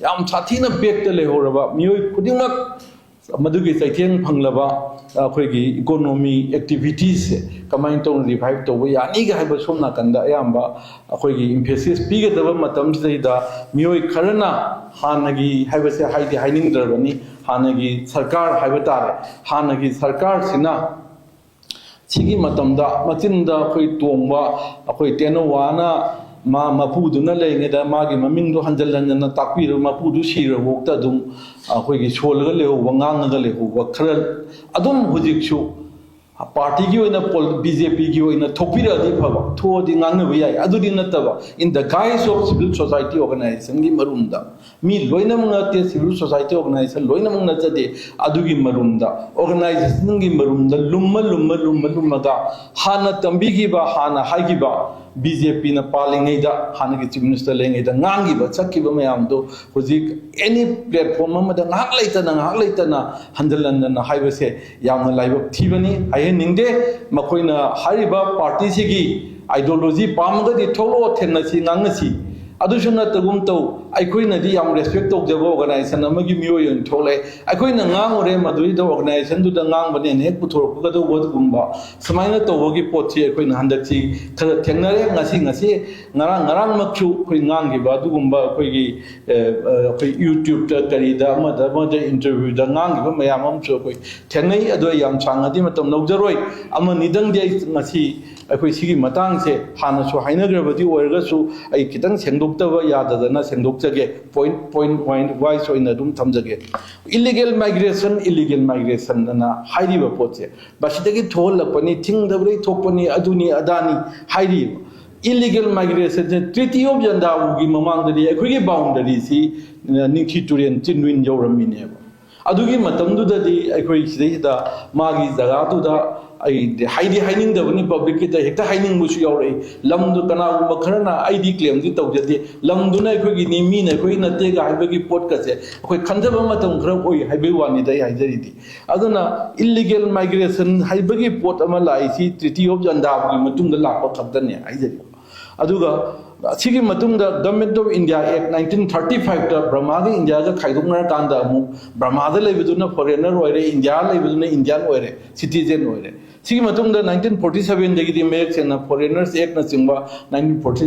ꯌꯥꯝ ꯁꯥꯊꯤꯅ ꯕꯦꯛꯇ ꯂꯩꯍꯧꯔꯕ ꯃꯤꯑꯣꯏ ꯈꯨꯗꯤꯡꯃꯛ ꯃꯗꯨꯒꯤ ꯆꯩꯊꯦꯡ ꯐꯪꯂꯕ ꯑꯩꯈꯣꯏꯒꯤ ꯏꯀꯣꯅꯣꯃꯤ ꯑꯦꯛꯇꯤꯚꯤꯇꯤꯁꯁꯦ ꯀꯃꯥꯏꯅ ꯇꯧꯅ ꯔꯤꯚꯥꯏꯚ ꯇꯧꯕ ꯌꯥꯅꯤꯒ ꯍꯥꯏꯕ ꯁꯣꯝ ꯅꯥꯀꯟꯗ ꯑꯌꯥꯝꯕ ꯑꯩꯈꯣꯏꯒꯤ ꯏꯝꯐꯦꯁꯤꯁ ꯄꯤꯒꯗꯕ ꯃꯇꯝꯁꯤꯗꯩꯗ, ꯃꯤꯑꯣꯏ ꯈꯔꯅ ꯍꯥꯟꯅꯒꯤ ꯍꯥꯏꯕꯁꯦ ꯍꯥꯏꯗꯤ ꯍꯥꯏꯅꯤꯡꯗ꯭ꯔꯕꯅꯤ, ꯍꯥꯟꯅꯒꯤ ꯁꯔꯀꯥꯔ ꯍꯥꯏꯕ ꯇꯥꯔꯦ, ꯍꯥꯟꯅꯒꯤ ꯁꯔꯀꯥꯔꯁꯤꯅ ꯁꯤꯒꯤ ꯃꯇꯝꯗ ꯃꯆꯤꯟꯗ ꯑꯩꯈꯣꯏ ꯇꯣꯡꯕ, ꯑꯩꯈꯣꯏ ꯇꯦꯅꯋꯥꯅ ꯃꯥ ꯃꯄꯨꯗꯨꯅ ꯂꯩꯔꯤꯉꯩꯗ ꯃꯥꯒꯤ ꯃꯃꯤꯡꯗꯣ ꯍꯟꯖꯤꯟ ꯍꯟꯖꯤꯟꯅ ꯇꯥꯛꯄꯤꯔꯒ, ꯃꯄꯨꯗꯨ ꯁꯤꯔꯐꯥꯎꯗ ꯑꯗꯨꯝ ꯑꯩꯈꯣꯏꯒꯤ ꯁꯣꯜꯂꯒ ꯂꯩꯍꯧꯕ, ꯉꯥꯡꯉꯒ ꯂꯩꯍꯧꯕ ꯈꯔ ꯑꯗꯨꯝ ꯍꯧꯖꯤꯛꯁꯨ ꯄꯥꯔꯇꯤꯒꯤ ꯑꯣꯏꯅ, ꯕꯤ ꯖꯦ ꯄꯤꯒꯤ ꯑꯣꯏꯅ ꯊꯣꯛꯄꯤꯔꯛꯑꯗꯤ ꯐꯕ, ꯊꯣꯛꯑꯗꯤ ꯉꯥꯡꯅꯕ ꯌꯥꯏ꯫ ꯑꯗꯨꯗꯤ ꯅꯠꯇꯕ, in the guise of civil society organizationꯒꯤ ꯃꯔꯨꯝꯗ, ꯃꯤ ꯂꯣꯏꯅꯃꯛ ꯅꯠꯇꯦ, civil society organization ꯂꯣꯏꯅꯃꯛ ꯅꯠꯆꯗꯦ, ꯑꯗꯨꯒꯤ ꯃꯔꯨꯝꯗ, organizationꯒꯤ ꯃꯔꯨꯝꯗ ꯂꯨꯝꯃ ꯂꯨꯝꯃ ꯂꯨꯝꯃ ꯂꯨꯝꯃꯒ, ꯍꯥꯟꯅ ꯇꯝꯕꯤꯈꯤꯕ, ꯍꯥꯟꯅ ꯍꯥꯏꯈꯤꯕ, ꯕꯤ ꯖꯦ ꯄꯤꯅ ꯄꯥꯜꯂꯤꯉꯩꯗ, ꯍꯥꯟꯅꯒꯤ ꯆꯤꯐ ꯃꯤꯅꯤꯁꯇꯔ ꯂꯩꯔꯤꯉꯩꯗ ꯉꯥꯡꯈꯤꯕ, ꯆꯠꯈꯤꯕ ꯃꯌꯥꯝꯗꯣ ꯍꯧꯖꯤꯛ ꯑꯦꯅꯤ ꯄ꯭ꯂꯦꯠꯐꯣꯝ ꯑꯃꯗ ꯉꯥꯏꯍꯥꯛ ꯂꯩꯇꯅ, ꯉꯥꯏꯍꯥꯛ ꯂꯩꯇꯅ ꯍꯟꯖꯤꯟ ꯍꯟꯖꯤꯟꯅ ꯍꯥꯏꯕꯁꯦ ꯌꯥꯝꯅ ꯂꯥꯏꯕꯛ ꯊꯤꯕꯅꯤ꯫ ꯍꯥꯏꯍꯟꯅꯤꯡꯗꯦ꯫ ꯃꯈꯣꯏꯅ ꯍꯥꯏꯔꯤꯕ ꯄꯥꯔꯇꯤꯁꯤꯒꯤ ꯑꯥꯏꯗꯤꯌꯣꯂꯣꯖꯤ ꯄꯥꯝꯃꯒꯗꯤ ꯊꯣꯛꯂꯛꯑꯣ, ꯊꯦꯡꯅꯁꯤ, ꯉꯥꯡꯅꯁꯤ꯫ ꯑꯗꯨꯁꯨ ꯅꯠꯇꯒꯨꯝ ꯇꯧ, ꯑꯩꯈꯣꯏꯅꯗꯤ ꯌꯥꯝ ꯔꯦꯁꯄꯦꯛ ꯇꯧꯖꯕ ꯑꯣꯔꯒꯅꯥꯏꯖꯦꯁꯟ ꯑꯃꯒꯤ ꯃꯤꯑꯣꯏ ꯑꯣꯏꯅ ꯊꯣꯛꯂꯛꯑꯦ꯫ ꯑꯩꯈꯣꯏꯅ ꯉꯥꯡꯉꯨꯔꯦ, ꯃꯗꯨꯏꯗ ꯑꯣꯔꯒꯅꯥꯏꯖꯦꯁꯟꯗꯨꯗ ꯉꯥꯡꯕꯅꯦꯅ ꯍꯦꯛ ꯄꯨꯊꯣꯔꯛꯄꯒꯗꯧꯕ ꯑꯗꯨꯒꯨꯝꯕ ꯁꯨꯃꯥꯏꯅ ꯇꯧꯕꯒꯤ ꯄꯣꯠꯁꯤ ꯑꯩꯈꯣꯏꯅ ꯍꯟꯗꯛꯁꯤ ꯈꯔ ꯊꯦꯡꯅꯔꯦ꯫ ꯉꯁꯤ, ꯉꯁꯤ, ꯉꯔꯥꯡ, ꯉꯔꯥꯡꯃꯛꯁꯨ ꯑꯩꯈꯣꯏ ꯉꯥꯡꯈꯤꯕ ꯑꯗꯨꯒꯨꯝꯕ ꯑꯩꯈꯣꯏꯒꯤ, ꯑ, ꯑ, ꯑꯩꯈꯣꯏ YouTubeꯇ ꯀꯔꯤꯗ ꯑꯃꯗ ꯑꯃꯗ interviewꯗ ꯉꯥꯡꯈꯤꯕ ꯃꯌꯥꯝ ꯑꯃꯁꯨ ꯑꯩꯈꯣꯏ ꯊꯦꯡꯅꯩ꯫ ꯑꯗꯣ ꯑꯩ ꯌꯥꯝ ꯁꯥꯡꯅꯗꯤ ꯃꯇꯝ ꯂꯧꯖꯔꯣꯏ꯫ ꯑꯃꯅꯤꯗꯪꯗꯤ ꯑꯩ ꯉꯁꯤ ꯑꯩꯈꯣꯏ ꯁꯤꯒꯤ ꯃꯇꯥꯡꯁꯦ ꯍꯥꯟꯅꯁꯨ ꯍꯥꯏꯅꯈ꯭ꯔꯕꯗꯤ ꯑꯣꯏꯔꯒꯁꯨ, ꯑꯩ ꯈꯤꯇꯪ ꯁꯦꯡꯗꯣꯛꯇꯕ ꯌꯥꯗꯗꯅ ꯁꯦꯡꯗꯣꯛꯆꯒꯦ꯫ Point, point wise ꯑꯣꯏꯅ ꯑꯗꯨꯝ ꯊꯝꯖꯒꯦ꯫ Illegal migration, illegal migration ꯑꯅ ꯍꯥꯏꯔꯤꯕ ꯄꯣꯠꯁꯦ, ꯃꯁꯤꯗꯒꯤ ꯊꯣꯛꯍꯜꯂꯛꯄꯅꯤ, ꯊꯤꯡꯗꯕꯗꯒꯤ ꯊꯣꯛꯄꯅꯤ, ꯑꯗꯨꯅꯤ ꯑꯗꯥꯅꯤ ꯍꯥꯏꯔꯤꯕ꯫ Illegal migrationꯁꯦ Treaty of Yandabo ꯒꯤ ꯃꯃꯥꯡꯗꯗꯤ ꯑꯩꯈꯣꯏꯒꯤ boundaryꯁꯤ, ꯑ, ꯅꯤꯡꯊꯤ ꯇꯨꯔꯦꯜ ꯆꯤꯟꯋꯤꯟ ꯌꯧꯔꯝꯃꯤꯅꯦꯕ꯫ ꯑꯗꯨꯒꯤ ꯃꯇꯝꯗꯨꯗꯗꯤ ꯑꯩꯈꯣꯏ ꯁꯤꯗꯩꯁꯤꯗ ꯃꯥꯒꯤ ꯖꯒꯥꯗꯨꯗ, ꯑꯩ ꯍꯥꯏꯗꯤ ꯍꯥꯏꯅꯤꯡꯗꯕꯅꯤ, publicꯀꯤꯗ ꯍꯦꯛꯇ ꯍꯥꯏꯅꯤꯡꯕꯁꯨ ꯌꯥꯎꯔꯛꯏ꯫ ꯂꯝꯗꯨ, ꯀꯅꯥꯒꯨꯝꯕ ꯈꯔꯅ ꯑꯩꯗꯤ claimꯗꯤ ꯇꯧꯖꯗꯦ, ꯂꯝꯗꯨꯅ ꯑꯩꯈꯣꯏꯒꯤꯅꯤ, ꯃꯤꯅ ꯑꯩꯈꯣꯏ ꯅꯠꯇꯦꯒ ꯍꯥꯏꯕꯒꯤ ꯄꯣꯠꯀꯁꯦ ꯑꯩꯈꯣꯏ ꯈꯟꯖꯕ ꯃꯇꯝ ꯈꯔ ꯑꯣꯏ ꯍꯥꯏꯕꯒꯤ ꯋꯥꯅꯤꯗ ꯑꯩ ꯍꯥꯏꯖꯔꯤꯗꯤ꯫ ꯑꯗꯨꯅ illegal migration ꯍꯥꯏꯕꯒꯤ ꯄꯣꯠ ꯑꯃ ꯂꯥꯛꯏꯁꯤ Treaty of Yandaboꯒꯤ ꯃꯇꯨꯡꯗ ꯂꯥꯛꯄ ꯈꯛꯇꯅꯦ ꯍꯥꯏꯖꯔꯤꯕ꯫ ꯑꯗꯨꯒ ꯑꯁꯤꯒꯤ ꯃꯇꯨꯡꯗ Government of India Act nineteen thirty fiveꯇ ꯕꯔꯃꯥꯒ ꯏꯟꯗꯤꯌꯥꯒ ꯈꯥꯏꯗꯣꯛꯅꯔꯀꯥꯟꯗ ꯑꯃꯨꯛ ꯕꯔꯃꯥꯗ ꯂꯩꯕꯗꯨꯅ foreigner ꯑꯣꯏꯔꯦ, ꯏꯟꯗꯤꯌꯥ ꯂꯩꯕꯗꯨꯅ Indian ꯑꯣꯏꯔꯦ, citizen ꯑꯣꯏꯔꯦ꯫ ꯁꯤꯒꯤ ꯃꯇꯨꯡꯗ ꯅꯥꯏꯟꯇꯤꯟ ꯐꯣꯔꯇꯤ ꯁꯚꯦꯟꯗꯒꯤꯗꯤ ꯃꯌꯦꯛ ꯁꯦꯡꯅ ꯐꯣꯔꯦꯅꯔꯁ ꯑꯦꯛꯅꯆꯤꯡꯕ, ꯅꯥꯏꯟꯇꯤꯟ ꯐꯣꯔꯇꯤ,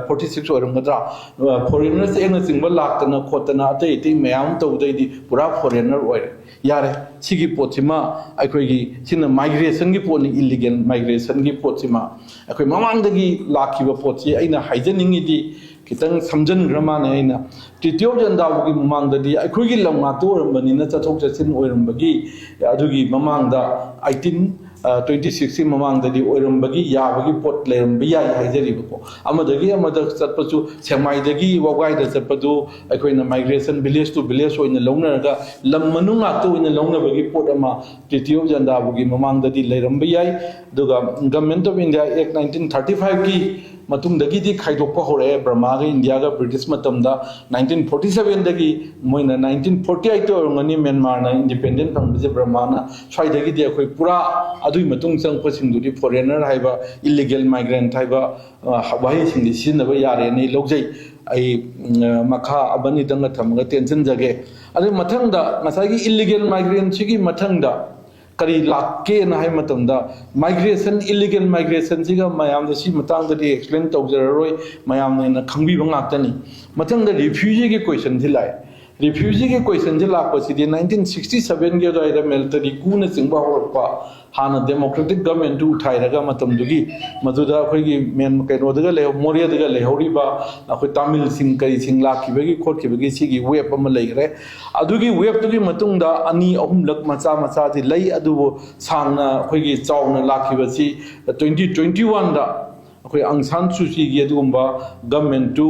ꯐꯣꯔꯇꯤ ꯁꯤꯛꯁ ꯑꯣꯏꯔꯝꯒꯗ꯭ꯔꯥ, ꯐꯣꯔꯦꯅꯔꯁ ꯑꯦꯛꯅꯆꯤꯡꯕ ꯂꯥꯛꯇꯅ ꯈꯣꯠꯇꯅ ꯑꯇꯩ ꯑꯇꯩ ꯃꯌꯥꯝ ꯑꯃ ꯇꯧꯕꯗꯩꯗꯤ ꯄꯨꯔꯥ ꯐꯣꯔꯦꯅꯔ ꯑꯣꯏꯔꯦ꯫ ꯌꯥꯔꯦ, ꯁꯤꯒꯤ ꯄꯣꯠꯁꯤꯃ ꯑꯩꯈꯣꯏꯒꯤ ꯁꯤꯅ ꯃꯥꯏꯒ꯭ꯔꯦꯁꯟꯒꯤ ꯄꯣꯠꯅꯤ, ꯏꯂꯤꯒꯦꯜ ꯃꯥꯏꯒ꯭ꯔꯦꯁꯟꯒꯤ ꯄꯣꯠꯁꯤꯃ꯫ ꯑꯩꯈꯣꯏ ꯃꯃꯥꯡꯗꯒꯤ ꯂꯥꯛꯈꯤꯕ ꯄꯣꯠꯁꯤ ꯑꯩꯅ ꯍꯥꯏꯖꯅꯤꯡꯉꯤꯗꯤ, ꯈꯤꯇꯪ ꯁꯝꯖꯟꯈ꯭ꯔ ꯃꯥꯜꯂꯦ꯫ ꯑꯩꯅ ꯇ꯭ꯔꯤꯇꯤ ꯑꯣꯐ ꯖꯟꯗꯥꯕꯨꯒꯤ ꯃꯃꯥꯡꯗꯗꯤ ꯑꯩꯈꯣꯏꯒꯤ ꯂꯝ ꯉꯥꯛꯇ ꯑꯣꯏꯔꯝꯕꯅꯤꯅ, ꯆꯠꯊꯣꯛ ꯆꯠꯁꯤꯟ ꯑꯣꯏꯔꯝꯕꯒꯤ, ꯑꯗꯨꯒꯤ ꯃꯃꯥꯡꯗ ꯑꯩꯇꯤꯟ ꯇ꯭ꯋꯦꯟꯇꯤ ꯁꯤꯛꯁꯀꯤ ꯃꯃꯥꯡꯗꯗꯤ ꯑꯣꯏꯔꯝꯕꯒꯤ ꯌꯥꯕꯒꯤ ꯄꯣꯠ ꯂꯩꯔꯝꯕ ꯌꯥꯏ ꯍꯥꯏꯖꯔꯤꯕꯀꯣ꯫ ꯑꯃꯗꯒꯤ ꯑꯃꯗ ꯆꯠꯄꯁꯨ, ꯁꯦꯛꯃꯥꯏꯗꯒꯤ ꯋꯥꯕꯒꯥꯏꯗ ꯆꯠꯄꯗꯨ ꯑꯩꯈꯣꯏꯅ ꯃꯥꯏꯒ꯭ꯔꯦꯁꯟ, ꯚꯤꯂꯦꯖ ꯇꯨ ꯚꯤꯂꯦꯖ ꯑꯣꯏꯅ ꯂꯧꯅꯔꯒ ꯂꯝ ꯃꯅꯨꯡ ꯉꯥꯛꯇ ꯑꯣꯏꯅ ꯂꯧꯅꯕꯒꯤ ꯄꯣꯠ ꯑꯃ ꯇ꯭ꯔꯤꯇꯤ ꯑꯣꯐ ꯖꯟꯗꯥꯕꯨꯒꯤ ꯃꯃꯥꯡꯗꯗꯤ ꯂꯩꯔꯝꯕ ꯌꯥꯏ꯫ ꯑꯗꯨꯒ Government of India Act nineteen thirty ꯐꯥꯏꯚꯀꯤ ꯃꯇꯨꯡꯗꯒꯤꯗꯤ ꯈꯥꯏꯗꯣꯛꯄ ꯍꯧꯔꯛꯑꯦ꯫ ꯕꯔꯃꯥꯒ ꯏꯟꯗꯤꯌꯥꯒ ꯕ꯭ꯔꯤꯇꯤꯁ ꯃꯇꯝꯗ ꯅꯥꯏꯟꯇꯤꯟ ꯐꯣꯔꯇꯤ ꯁꯚꯦꯟꯗꯒꯤ, ꯃꯣꯏꯅ ꯅꯥꯏꯟꯇꯤꯟ ꯐꯣꯔꯇꯤ ꯑꯩꯠꯇ ꯑꯣꯏꯔꯝꯒꯅꯤ ꯃ꯭ꯌꯥꯟꯃꯥꯔꯅ ꯏꯟꯗꯤꯄꯦꯟꯗꯦꯟ ꯐꯪꯕꯁꯦ ꯕꯔꯃꯥꯅ꯫ ꯁ꯭ꯋꯥꯏꯗꯒꯤꯗꯤ ꯑꯩꯈꯣꯏ ꯄꯨꯔꯥ ꯑꯗꯨꯒꯤ ꯃꯇꯨꯡ ꯆꯪꯉꯛꯄꯁꯤꯡꯗꯨꯗꯤ ꯐꯣꯔꯦꯅꯔ ꯍꯥꯏꯕ, ꯏꯂꯤꯒꯦꯜ ꯃꯥꯏꯒ꯭ꯔꯦꯟꯠ ꯍꯥꯏꯕ, ꯑ, ꯋꯥꯍꯩꯁꯤꯡꯗꯤ ꯁꯤꯖꯤꯟꯅꯕ ꯌꯥꯔꯦꯅ ꯑꯩ ꯂꯧꯖꯩ꯫ ꯑꯩ, ꯎꯝ, ꯃꯈꯥ ꯑꯃꯅꯤꯗꯪꯒ ꯊꯝꯃꯒ ꯇꯦꯟꯁꯤꯟꯖꯒꯦ꯫ ꯑꯗꯨ ꯃꯊꯪꯗ ꯉꯁꯥꯏꯒꯤ ꯏꯂꯤꯒꯦꯜ ꯃꯥꯏꯒ꯭ꯔꯦꯟꯁꯤꯒꯤ ꯃꯊꯪꯗ ꯀꯔꯤ ꯂꯥꯛꯀꯦꯅ ꯍꯥꯏꯕ ꯃꯇꯝꯗ, ꯃꯥꯏꯒ꯭ꯔꯦꯁꯟ, ꯏꯂꯤꯒꯦꯜ ꯃꯥꯏꯒ꯭ꯔꯦꯁꯟꯁꯤꯒ ꯃꯌꯥꯝꯗ ꯁꯤ ꯃꯇꯥꯡꯗꯗꯤ ꯑꯦꯛꯁꯄ꯭ꯂꯦꯟ ꯇꯧꯖꯔꯔꯣꯏ, ꯃꯌꯥꯝꯅ ꯍꯦꯟꯅ ꯈꯪꯕꯤꯕ ꯉꯥꯛꯇꯅꯤ꯫ ꯃꯊꯪꯗ ꯔꯤꯐ꯭ꯌꯨꯖꯤꯒꯤ ꯀꯣꯏꯁꯟꯁꯤ ꯂꯥꯛꯑꯦ꯫ ꯔꯤꯐ꯭ꯌꯨꯖꯤꯒꯤ ꯀꯣꯏꯁꯟꯁꯤ ꯂꯥꯛꯄꯁꯤꯗꯤ ꯅꯥꯏꯟꯇꯤꯟ ꯁꯤꯛꯁꯇꯤ ꯁꯚꯦꯟꯒꯤ ꯑꯗꯨꯋꯥꯏꯗ ꯃꯤꯂꯤꯇꯔꯤ ꯀꯨꯅꯆꯤꯡꯕ ꯍꯧꯔꯛꯄ, ꯍꯥꯟꯅ ꯗꯦꯃꯣꯀ꯭ꯔꯦꯇꯤꯛ ꯒꯚꯔꯟꯃꯦꯟꯠꯇꯨ ꯎꯊꯥꯏꯔꯒ ꯃꯇꯝꯗꯨꯒꯤ ꯃꯗꯨꯗ ꯑꯩꯈꯣꯏꯒꯤ ꯃꯦꯟ ꯀꯩꯅꯣꯗꯒ ꯂꯩꯍꯧ-, ꯃꯣꯔꯦꯗꯒ ꯂꯩꯍꯧꯔꯤꯕ ꯑꯩꯈꯣꯏ ꯇꯥꯃꯤꯜꯁꯤꯡ ꯀꯔꯤꯁꯤꯡ ꯂꯥꯛꯈꯤꯕꯒꯤ ꯈꯣꯠꯈꯤꯕꯒꯤ ꯁꯤꯒꯤ ꯋꯦꯕ ꯑꯃ ꯂꯩꯈ꯭ꯔꯦ꯫ ꯑꯗꯨꯒꯤ ꯋꯦꯕꯇꯨꯒꯤ ꯃꯇꯨꯡꯗ ꯑꯅꯤ ꯑꯍꯨꯝꯂꯛ ꯃꯆꯥ ꯃꯆꯥꯗꯤ ꯂꯩ, ꯑꯗꯨꯕꯨ ꯁꯥꯡꯅ ꯑꯩꯈꯣꯏꯒꯤ ꯆꯥꯎꯅ ꯂꯥꯛꯈꯤꯕꯁꯤ ꯇ꯭ꯋꯦꯟꯇꯤ ꯇ꯭ꯋꯦꯟꯇꯤ ꯋꯥꯟꯗ ꯑꯩꯈꯣꯏ ꯑꯪ ꯁꯥꯟ ꯁꯨꯆꯤꯒꯤ ꯑꯗꯨꯒꯨꯝꯕ ꯒꯚꯔꯟꯃꯦꯟꯠꯇꯨ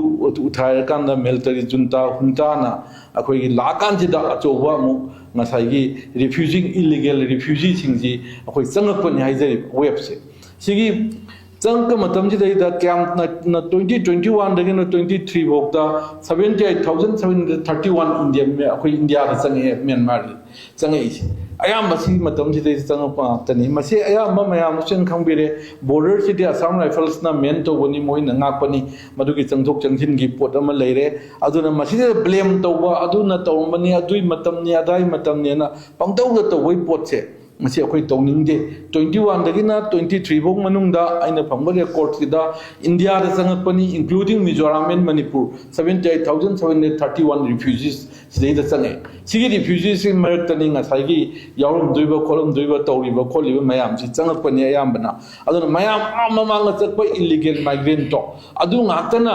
ꯎꯊꯥꯏꯔꯀꯥꯟꯗ ꯃꯤꯂꯤꯇꯔꯤ ꯖꯨꯟꯇꯥ ꯍꯨꯟꯇꯥꯅ ꯑꯩꯈꯣꯏꯒꯤ ꯂꯥꯛꯑꯀꯥꯟꯁꯤꯗ ꯑꯆꯧꯕ ꯑꯃꯨꯛ ꯉꯁꯥꯏꯒꯤ ꯔꯤꯐ꯭ꯌꯨꯖꯤ, ꯏꯂꯤꯒꯦꯜ ꯔꯤꯐ꯭ꯌꯨꯖꯤꯁꯤꯡꯁꯤ ꯑꯩꯈꯣꯏ ꯆꯪꯉꯛꯄꯅꯤ ꯍꯥꯏꯖꯔꯤꯕ ꯋꯦꯕꯁꯦ꯫ ꯁꯤꯒꯤ ꯆꯪꯉꯛꯄ ꯃꯇꯝꯁꯤꯗꯩꯗ ꯀꯌꯥꯝ ꯇ꯭ꯋꯦꯟꯇꯤ ꯇ꯭ꯋꯦꯟꯇꯤ ꯋꯥꯟꯗꯒꯤꯅ ꯇ꯭ꯋꯦꯟꯇꯤ ꯊ꯭ꯔꯤ ꯐꯥꯎꯗ seventy eight thousand seven hundred thirty one Indian ꯑꯩꯈꯣꯏ ꯏꯟꯗꯤꯌꯥꯗ ꯆꯪꯉꯛꯑꯦ, ꯃ꯭ꯌꯥꯟꯃꯥꯔꯒꯤ ꯆꯪꯉꯛꯏꯁꯦ꯫ ꯑꯌꯥꯝꯕ ꯁꯤꯒꯤ ꯃꯇꯝꯁꯤꯗꯩꯗ ꯆꯪꯉꯛꯄ ꯉꯥꯛꯇꯅꯤ꯫ ꯃꯁꯤ ꯑꯌꯥꯝꯕ ꯃꯌꯥꯝꯅꯁꯨ ꯍꯦꯟꯅ ꯈꯪꯕꯤꯔꯦ, ꯕꯣꯔꯗꯔꯁꯤꯗꯤ ꯑꯁꯥꯝ ꯔꯥꯏꯐꯜꯁꯅ ꯃꯦꯟ ꯇꯧꯕꯅꯤ, ꯃꯣꯏꯅ ꯉꯥꯛꯄꯅꯤ꯫ ꯃꯗꯨꯒꯤ ꯆꯪꯊꯣꯛ ꯆꯪꯁꯤꯟꯒꯤ ꯄꯣꯠ ꯑꯃ ꯂꯩꯔꯦ꯫ ꯑꯗꯨꯅ ꯃꯁꯤꯗ ꯕ꯭ꯂꯦꯝ ꯇꯧꯕ, ꯑꯗꯨꯅ ꯇꯧꯔꯝꯕꯅꯤ, ꯑꯗꯨꯏ ꯃꯇꯝꯅꯤ, ꯑꯗꯥꯏ ꯃꯇꯝꯅꯦꯅ ꯄꯪꯇꯧꯗ ꯇꯧꯕꯒꯤ ꯄꯣꯠꯁꯦ ꯃꯁꯤ ꯑꯩꯈꯣꯏ ꯇꯧꯅꯤꯡꯗꯦ꯫ Twenty one ꯗꯒꯤꯅ twenty three ꯐꯥꯎ ꯃꯅꯨꯡꯗ ꯑꯩꯅ ꯐꯪꯕ ꯔꯦꯀꯣꯔꯠꯁꯤꯗ ꯏꯟꯗꯤꯌꯥꯗ ꯆꯪꯉꯛꯄꯅꯤ, including Mizoram and Manipur, seventy eight thousand seven hundred thirty one refugees ꯁꯤꯗꯩꯗ ꯆꯪꯉꯛꯑꯦ꯫ ꯁꯤꯒꯤ ꯔꯤꯐ꯭ꯌꯨꯖꯤꯁꯤ ꯃꯔꯛꯇꯅꯤ ꯉꯁꯥꯏꯒꯤ ꯌꯥꯎꯔꯝꯗꯣꯏꯕ ꯈꯣꯠꯂꯝꯗꯣꯏꯕ ꯇꯧꯔꯤꯕ ꯈꯣꯠꯂꯤꯕ ꯃꯌꯥꯝꯁꯤ ꯆꯪꯉꯛꯄꯅꯤ ꯑꯌꯥꯝꯕꯅ꯫ ꯑꯗꯨꯅ ꯃꯌꯥꯝ ꯑꯥ ꯃꯃꯥꯡꯗ ꯆꯠꯄ ꯏꯂꯤꯒꯦꯜ ꯃꯥꯏꯒ꯭ꯔꯦꯟꯇꯣ ꯑꯗꯨ ꯉꯥꯛꯇꯅ꯫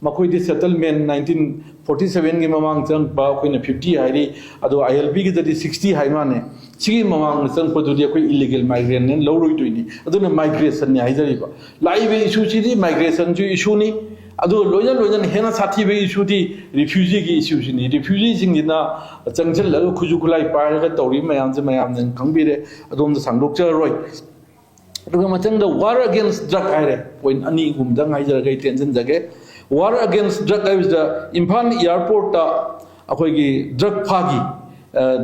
ꯃꯈꯣꯏꯗꯤ ꯁꯦꯇꯜꯃꯦꯟ nineteen forty seven ꯒꯤ ꯃꯃꯥꯡ ꯆꯪꯉꯛꯄ ꯑꯩꯈꯣꯏꯅ fifty ꯍꯥꯏꯔꯤ, ꯑꯗꯣ ꯑꯥꯏ ꯑꯦꯜ ꯄꯤꯒꯤꯗꯗꯤ sixty ꯍꯥꯏ ꯃꯥꯅꯦ꯫ ꯁꯤꯒꯤ ꯃꯃꯥꯡꯗ ꯆꯪꯉꯛꯄꯗꯨꯗꯤ ꯑꯩꯈꯣꯏ ꯏꯂꯤꯒꯦꯜ ꯃꯥꯏꯒ꯭ꯔꯦꯟꯅꯦꯅ ꯂꯧꯔꯣꯏꯗꯣꯏꯅꯤ꯫ ꯑꯗꯨꯅ ꯃꯥꯏꯒ꯭ꯔꯦꯁꯟꯅꯤ ꯍꯥꯏꯖꯔꯤꯕ꯫ ꯂꯥꯛꯏꯕ ꯏꯁꯨꯁꯤꯗꯤ ꯃꯥꯏꯒ꯭ꯔꯦꯁꯟꯁꯨ ꯏꯁꯨꯅꯤ, ꯑꯗꯨꯒ ꯂꯣꯏꯅ ꯂꯣꯏꯅꯅ ꯍꯦꯟꯅ ꯁꯥꯊꯤꯕ ꯏꯁꯨꯗꯤ ꯔꯤꯐ꯭ꯌꯨꯖꯤꯒꯤ ꯏꯁꯨꯁꯤꯅꯤ꯫ ꯔꯤꯐ꯭ꯌꯨꯖꯤꯁꯤꯡꯁꯤꯅ ꯆꯪꯁꯤꯜꯂꯒ ꯈꯨꯠꯁꯨ ꯈꯨꯠꯂꯥꯏ ꯄꯥꯏꯔꯒ ꯇꯧꯔꯤꯕ ꯃꯌꯥꯝꯁꯦ ꯃꯌꯥꯝꯅ ꯈꯪꯕꯤꯔꯦ, ꯑꯗꯣꯝꯗ ꯁꯥꯡꯗꯣꯛꯆꯔꯔꯣꯏ꯫ ꯑꯗꯨꯒ ꯃꯊꯪꯗ ꯋꯥꯔ ꯑꯒꯦꯟꯁ ꯗ꯭ꯔꯒ ꯍꯥꯏꯔꯦ, ꯄꯣꯏꯟ ꯑꯅꯤꯒꯨꯝꯗꯪ ꯍꯥꯏꯖꯔꯒ ꯑꯩ ꯇꯦꯟꯁꯤꯟꯖꯒꯦ꯫ ꯋꯥꯔ ꯑꯒꯦꯟꯁ ꯗ꯭ꯔꯒ ꯍꯥꯏꯕꯁꯤꯗ ꯏꯝꯐꯥꯜ ꯑꯦꯌꯥꯔꯄꯣꯔꯠꯇ ꯑꯩꯈꯣꯏꯒꯤ ꯗ꯭ꯔꯒ ꯐꯥꯈꯤ꯫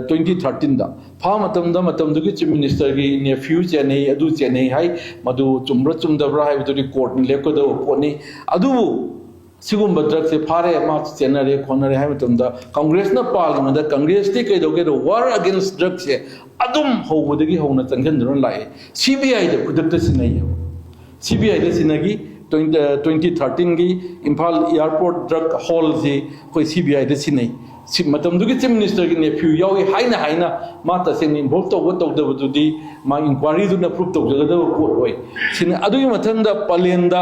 Twenty thirteen ꯗ ꯐꯥ ꯃꯇꯝꯗ ꯃꯇꯝꯗꯨꯒꯤ ꯆꯤꯐ ꯃꯤꯅꯤꯁꯇꯔꯒꯤ ꯅꯦꯐ꯭ꯌꯨ ꯆꯦꯟꯅꯩ, ꯑꯗꯨ ꯆꯦꯟꯅꯩ ꯍꯥꯏ꯫ ꯃꯗꯨ ꯆꯨꯝꯕ꯭ꯔꯥ ꯆꯨꯝꯗꯕ꯭ꯔꯥ ꯍꯥꯏꯕꯗꯨꯗꯤ ꯀꯣꯔꯠꯅ ꯂꯦꯞꯀꯗꯕ ꯄꯣꯠꯅꯤ꯫ ꯑꯗꯨꯕꯨ ꯁꯤꯒꯨꯝꯕ ꯗ꯭ꯔꯒꯁꯦ ꯐꯥꯔꯦ, ꯃꯥ ꯆꯦꯟꯅꯔꯦ ꯈꯣꯠꯅꯔꯦ ꯍꯥꯏꯕ ꯃꯇꯝꯗ ꯀꯪꯒ꯭ꯔꯦꯁꯅ ꯄꯥꯜꯂꯤꯉꯩꯗ ꯀꯪꯒ꯭ꯔꯦꯁꯇꯤ ꯀꯩꯗꯧꯒꯦꯗꯣ, ꯋꯥꯔ ꯑꯒꯦꯟꯁ ꯗ꯭ꯔꯒꯁꯦ ꯑꯗꯨꯝ ꯍꯧꯕꯗꯒꯤ ꯍꯧꯅ ꯆꯪꯁꯤꯟꯗꯨꯅ ꯂꯥꯛꯑꯦ꯫ ꯁꯤ ꯕꯤ ꯑꯥꯏꯗ ꯈꯨꯗꯛꯇ ꯁꯤꯟꯅꯩꯌꯦꯕ꯫ ꯁꯤ ꯕꯤ ꯑꯥꯏꯗ ꯁꯤꯟꯅꯈꯤ꯫ Twenty twenty thirteen ꯒꯤ ꯏꯝꯐꯥꯜ ꯑꯦꯌꯥꯔꯄꯣꯔꯠ ꯗ꯭ꯔꯒ ꯍꯣꯜꯁꯤ ꯑꯩꯈꯣꯏ ꯁꯤ ꯕꯤ ꯑꯥꯏꯗ ꯁꯤꯟꯅꯩ꯫ ꯁꯤ ꯃꯇꯝꯗꯨꯒꯤ ꯆꯤꯐ ꯃꯤꯅꯤꯁꯇꯔꯒꯤ ꯅꯦꯐ꯭ꯌꯨ ꯌꯥꯎꯏ ꯍꯥꯏꯅ ꯍꯥꯏꯅ ꯃꯥ ꯇꯁꯦꯡꯅ ꯏꯟꯚꯣꯜꯕ ꯇꯧꯕ ꯇꯧꯗꯕꯗꯨꯗꯤ ꯃꯥ ꯏꯟꯀ꯭ꯋꯥꯏꯔꯤꯗꯨꯅ ꯄ꯭ꯔꯨꯐ ꯇꯧꯖꯒꯗꯕ ꯄꯣꯠ ꯑꯣꯏ꯫ ꯁꯤꯅ ꯑꯗꯨꯒꯤ ꯃꯊꯪꯗ ꯄꯂꯦꯟꯗ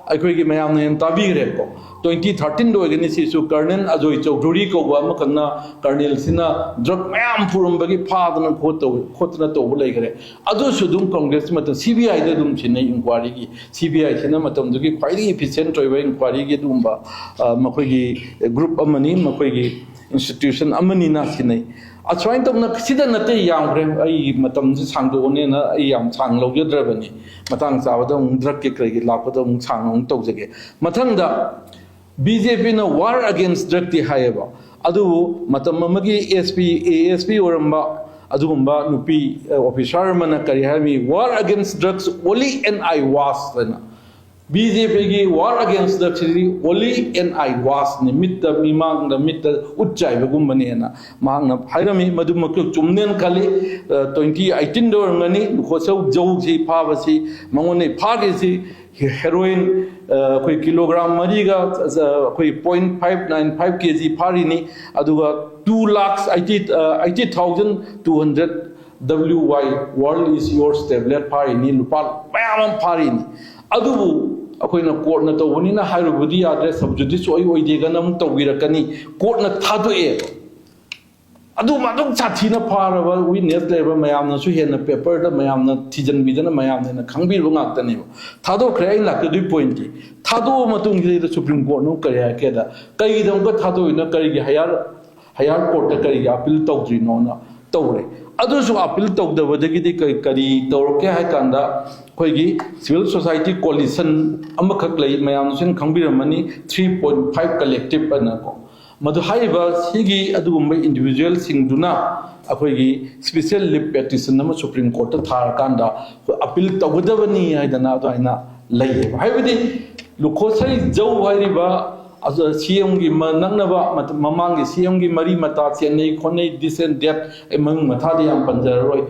ꯑꯩꯈꯣꯏꯒꯤ ꯃꯌꯥꯝꯅ ꯍꯦꯟꯅ ꯇꯥꯕꯤꯈ꯭ꯔꯦꯀꯣ꯫ Twenty thirteen ꯗ ꯑꯣꯏꯒꯅꯤ ꯁꯤꯁꯨ, ꯀꯔꯅꯦꯜ ꯑꯖꯣꯏ ꯆꯧꯙꯨꯔꯤ ꯀꯧꯕ ꯑꯃꯈꯛꯅ, ꯀꯔꯅꯦꯜꯁꯤꯅ ꯗ꯭ꯔꯒ ꯃꯌꯥꯝ ꯄꯨꯔꯝꯕꯒꯤ ꯐꯥꯗꯅ ꯈꯣꯠꯇꯧ-, ꯈꯣꯠꯇꯅ ꯇꯧꯕ ꯂꯩꯈ꯭ꯔꯦ꯫ ꯑꯗꯨꯁꯨ ꯑꯗꯨꯝ ꯀꯪꯒ꯭ꯔꯦꯁ ꯃꯇꯝ ꯁꯤ ꯕꯤ ꯑꯥꯏꯗ ꯑꯗꯨꯝ ꯁꯤꯟꯅꯩ ꯏꯟꯀ꯭ꯋꯥꯏꯔꯤꯒꯤ꯫ ꯁꯤ ꯕꯤ ꯑꯥꯏꯁꯤꯅ ꯃꯇꯝꯗꯨꯒꯤ ꯈ꯭ꯋꯥꯏꯗꯒꯤ ꯏꯐꯤꯁꯦꯟꯠ ꯑꯣꯏꯕ ꯏꯟꯀ꯭ꯋꯥꯏꯔꯤꯒꯤ ꯑꯗꯨꯒꯨꯝꯕ, ꯑ, ꯃꯈꯣꯏꯒꯤ ꯒ꯭ꯔꯨꯞ ꯑꯃꯅꯤ, ꯃꯈꯣꯏꯒꯤ ꯏꯟꯁꯇꯤꯇ꯭ꯌꯨꯁꯟ ꯑꯃꯅꯤꯅ ꯁꯤꯟꯅꯩ꯫ ꯑꯁꯨꯃꯥꯏꯅ ꯇꯧꯅ ꯁꯤꯗ ꯅꯠꯇꯦ, ꯌꯥꯝꯈ꯭ꯔꯦ, ꯑꯩ ꯃꯇꯝꯁꯦ ꯁꯥꯡꯗꯣꯛꯑꯅꯦꯅ ꯑꯩ ꯌꯥꯝ ꯁꯥꯡꯅ ꯂꯧꯖꯗ꯭ꯔꯕꯅꯤ꯫ ꯃꯇꯥꯡ ꯆꯥꯕꯗ ꯑꯃꯨꯛ ꯗ꯭ꯔꯒꯀꯤ ꯀꯔꯤꯒꯤ ꯂꯥꯛꯄꯗ ꯑꯃꯨꯛ ꯁꯥꯡꯅ ꯑꯃꯨꯛ ꯇꯧꯖꯒꯦ꯫ ꯃꯊꯪꯗ ꯕꯤ ꯖꯦ ꯄꯤꯅ ꯋꯥꯔ ꯑꯒꯦꯟꯁ ꯗ꯭ꯔꯒꯇꯤ ꯍꯥꯏꯌꯦꯕ, ꯑꯗꯨꯕꯨ ꯃꯇꯝ ꯑꯃꯒꯤ S P, A S P ꯑꯣꯏꯔꯝꯕ ꯑꯗꯨꯒꯨꯝꯕ ꯅꯨꯄꯤ, ꯑ, ꯑꯣꯐꯤꯁꯥꯔ ꯑꯃꯅ ꯀꯔꯤ ꯍꯥꯏꯔꯝꯃꯤ? "War against drugs only and I was" ꯍꯥꯏꯅ꯫ ꯕꯤ ꯖꯦ ꯄꯤꯒꯤ war against drugꯁꯤꯗꯤ only an eyewash ꯅꯤ, ꯃꯤꯠꯇ, ꯃꯤꯃꯥꯡꯗ, ꯃꯤꯠꯇ ꯎꯠ ꯆꯥꯏꯕꯒꯨꯝꯕꯅꯦꯅ ꯃꯍꯥꯛꯅ ꯍꯥꯏꯔꯝꯃꯤ꯫ ꯃꯗꯨꯃꯛꯁꯨ ꯆꯨꯝꯅꯦꯅ ꯈꯜꯂꯤ꯫ ꯇ꯭ꯋꯦꯟꯇꯤ ꯑꯩꯠꯇꯤꯟꯗ ꯑꯣꯏꯔꯝꯒꯅꯤ, ꯂꯨꯈꯣꯁꯧ ꯖꯧꯁꯤ ꯐꯥꯕꯁꯤ, ꯃꯉꯣꯟꯗ ꯐꯥꯈ꯭ꯔꯤꯁꯤ ꯍꯦꯔꯣꯏꯟ, ꯑ, ꯑꯩꯈꯣꯏ ꯀꯤꯂꯣꯒ꯭ꯔꯥꯝ ꯃꯔꯤꯒ, ꯑ, ꯑꯩꯈꯣꯏ ꯄꯣꯏꯟ ꯐꯥꯏꯚ ꯅꯥꯏꯟ ꯐꯥꯏꯚ ꯀꯦ ꯖꯤ ꯐꯥꯔꯤꯅꯤ꯫ ꯑꯗꯨꯒ two lakhs eighty, ꯑ, eighty thousand two hundred W Y, World is Yours tablet ꯐꯥꯔꯤꯅꯤ, ꯂꯨꯄꯥ ꯃꯌꯥꯝ ꯑꯃ ꯐꯥꯔꯤꯅꯤ꯫ ꯑꯗꯨꯕꯨ ꯑꯩꯈꯣꯏꯅ ꯀꯣꯔꯠꯅ ꯇꯧꯕꯅꯤꯅ ꯍꯥꯏꯔꯨꯕꯗꯤ ꯌꯥꯗ꯭ꯔꯦ, subjudice ꯑꯣꯏ ꯑꯣꯏꯗꯦꯒꯅ ꯑꯃꯨꯛ ꯇꯧꯕꯤꯔꯛꯀꯅꯤ꯫ ꯀꯣꯔꯠꯅ ꯊꯥꯗꯣꯛꯑꯦꯕ꯫ ꯑꯗꯨ ꯑꯗꯨꯛ ꯁꯥꯊꯤꯅ ꯐꯥꯔꯕ, witness ꯂꯩꯔꯕ ꯃꯌꯥꯝꯅꯁꯨ ꯍꯦꯟꯅ paperꯗ ꯃꯌꯥꯝꯅ ꯊꯤꯖꯤꯟꯕꯤꯗꯅ ꯃꯌꯥꯝꯅ ꯍꯦꯟꯅ ꯈꯪꯕꯤꯔꯕ ꯉꯥꯛꯇꯅꯦꯕ꯫ ꯊꯥꯗꯣꯛꯈ꯭ꯔꯦ, ꯑꯩꯅ ꯂꯥꯛꯀꯗꯣꯏ pointꯇꯤ, ꯊꯥꯗꯣꯛꯑ ꯃꯇꯨꯡꯁꯤꯗ Supreme Courtꯅ ꯑꯃꯨꯛ ꯀꯔꯤ ꯍꯥꯏꯔꯛꯀꯦꯗ, ꯀꯔꯤꯒꯤꯗꯃꯛꯇ ꯊꯥꯗꯣꯛꯏꯅꯣ, ꯀꯔꯤꯒꯤ higher, higher courtꯇ ꯀꯔꯤꯒꯤ appeal ꯇꯧꯗ꯭ꯔꯤꯅꯣꯅ ꯇꯧꯔꯦ꯫ ꯑꯗꯨꯁꯨ appeal ꯇꯧꯗꯕꯗꯒꯤꯗꯤ ꯀꯔꯤ, ꯀꯔꯤ ꯇꯧꯔꯛꯀꯦ ꯍꯥꯏ ꯀꯥꯟꯗ, ꯑꯩꯈꯣꯏꯒꯤ civil society coalition ꯑꯃꯈꯛ ꯂꯩ, ꯃꯌꯥꯝꯅꯁꯨ ꯍꯦꯟꯅ ꯈꯪꯕꯤꯔꯝꯃꯅꯤ, three point five collective ꯍꯥꯏꯅꯀꯣ꯫ ꯃꯗꯨ ꯍꯥꯏꯔꯤꯕ ꯁꯤꯒꯤ ꯑꯗꯨꯒꯨꯝꯕ individualꯁꯤꯡꯗꯨꯅ ꯑꯩꯈꯣꯏꯒꯤ special leave petition ꯑꯃ Supreme Courtꯇ ꯊꯥꯔꯀꯥꯟꯗ ꯑꯩꯈꯣꯏ appeal ꯇꯧꯒꯗꯕꯅꯤ ꯍꯥꯏꯗꯅ ꯑꯗꯨꯃꯥꯏꯅ ꯂꯩꯌꯦꯕ꯫ ꯍꯥꯏꯕꯗꯤ ꯂꯨꯈꯣꯁꯩ ꯖꯧ ꯍꯥꯏꯔꯤꯕ ꯁꯤ ꯑꯦꯝꯒꯤ ꯅꯛꯅꯕ ꯃꯃꯥꯡꯒꯤ ꯁꯤ ꯑꯦꯝꯒꯤ ꯃꯔꯤ ꯃꯇꯥ ꯆꯦꯟꯅꯩ ꯈꯣꯠꯅꯩ, this and that, ꯑꯩ ꯃꯃꯤꯡ ꯃꯊꯥꯗꯤ ꯌꯥꯝ ꯄꯟꯖꯔꯔꯣꯏ꯫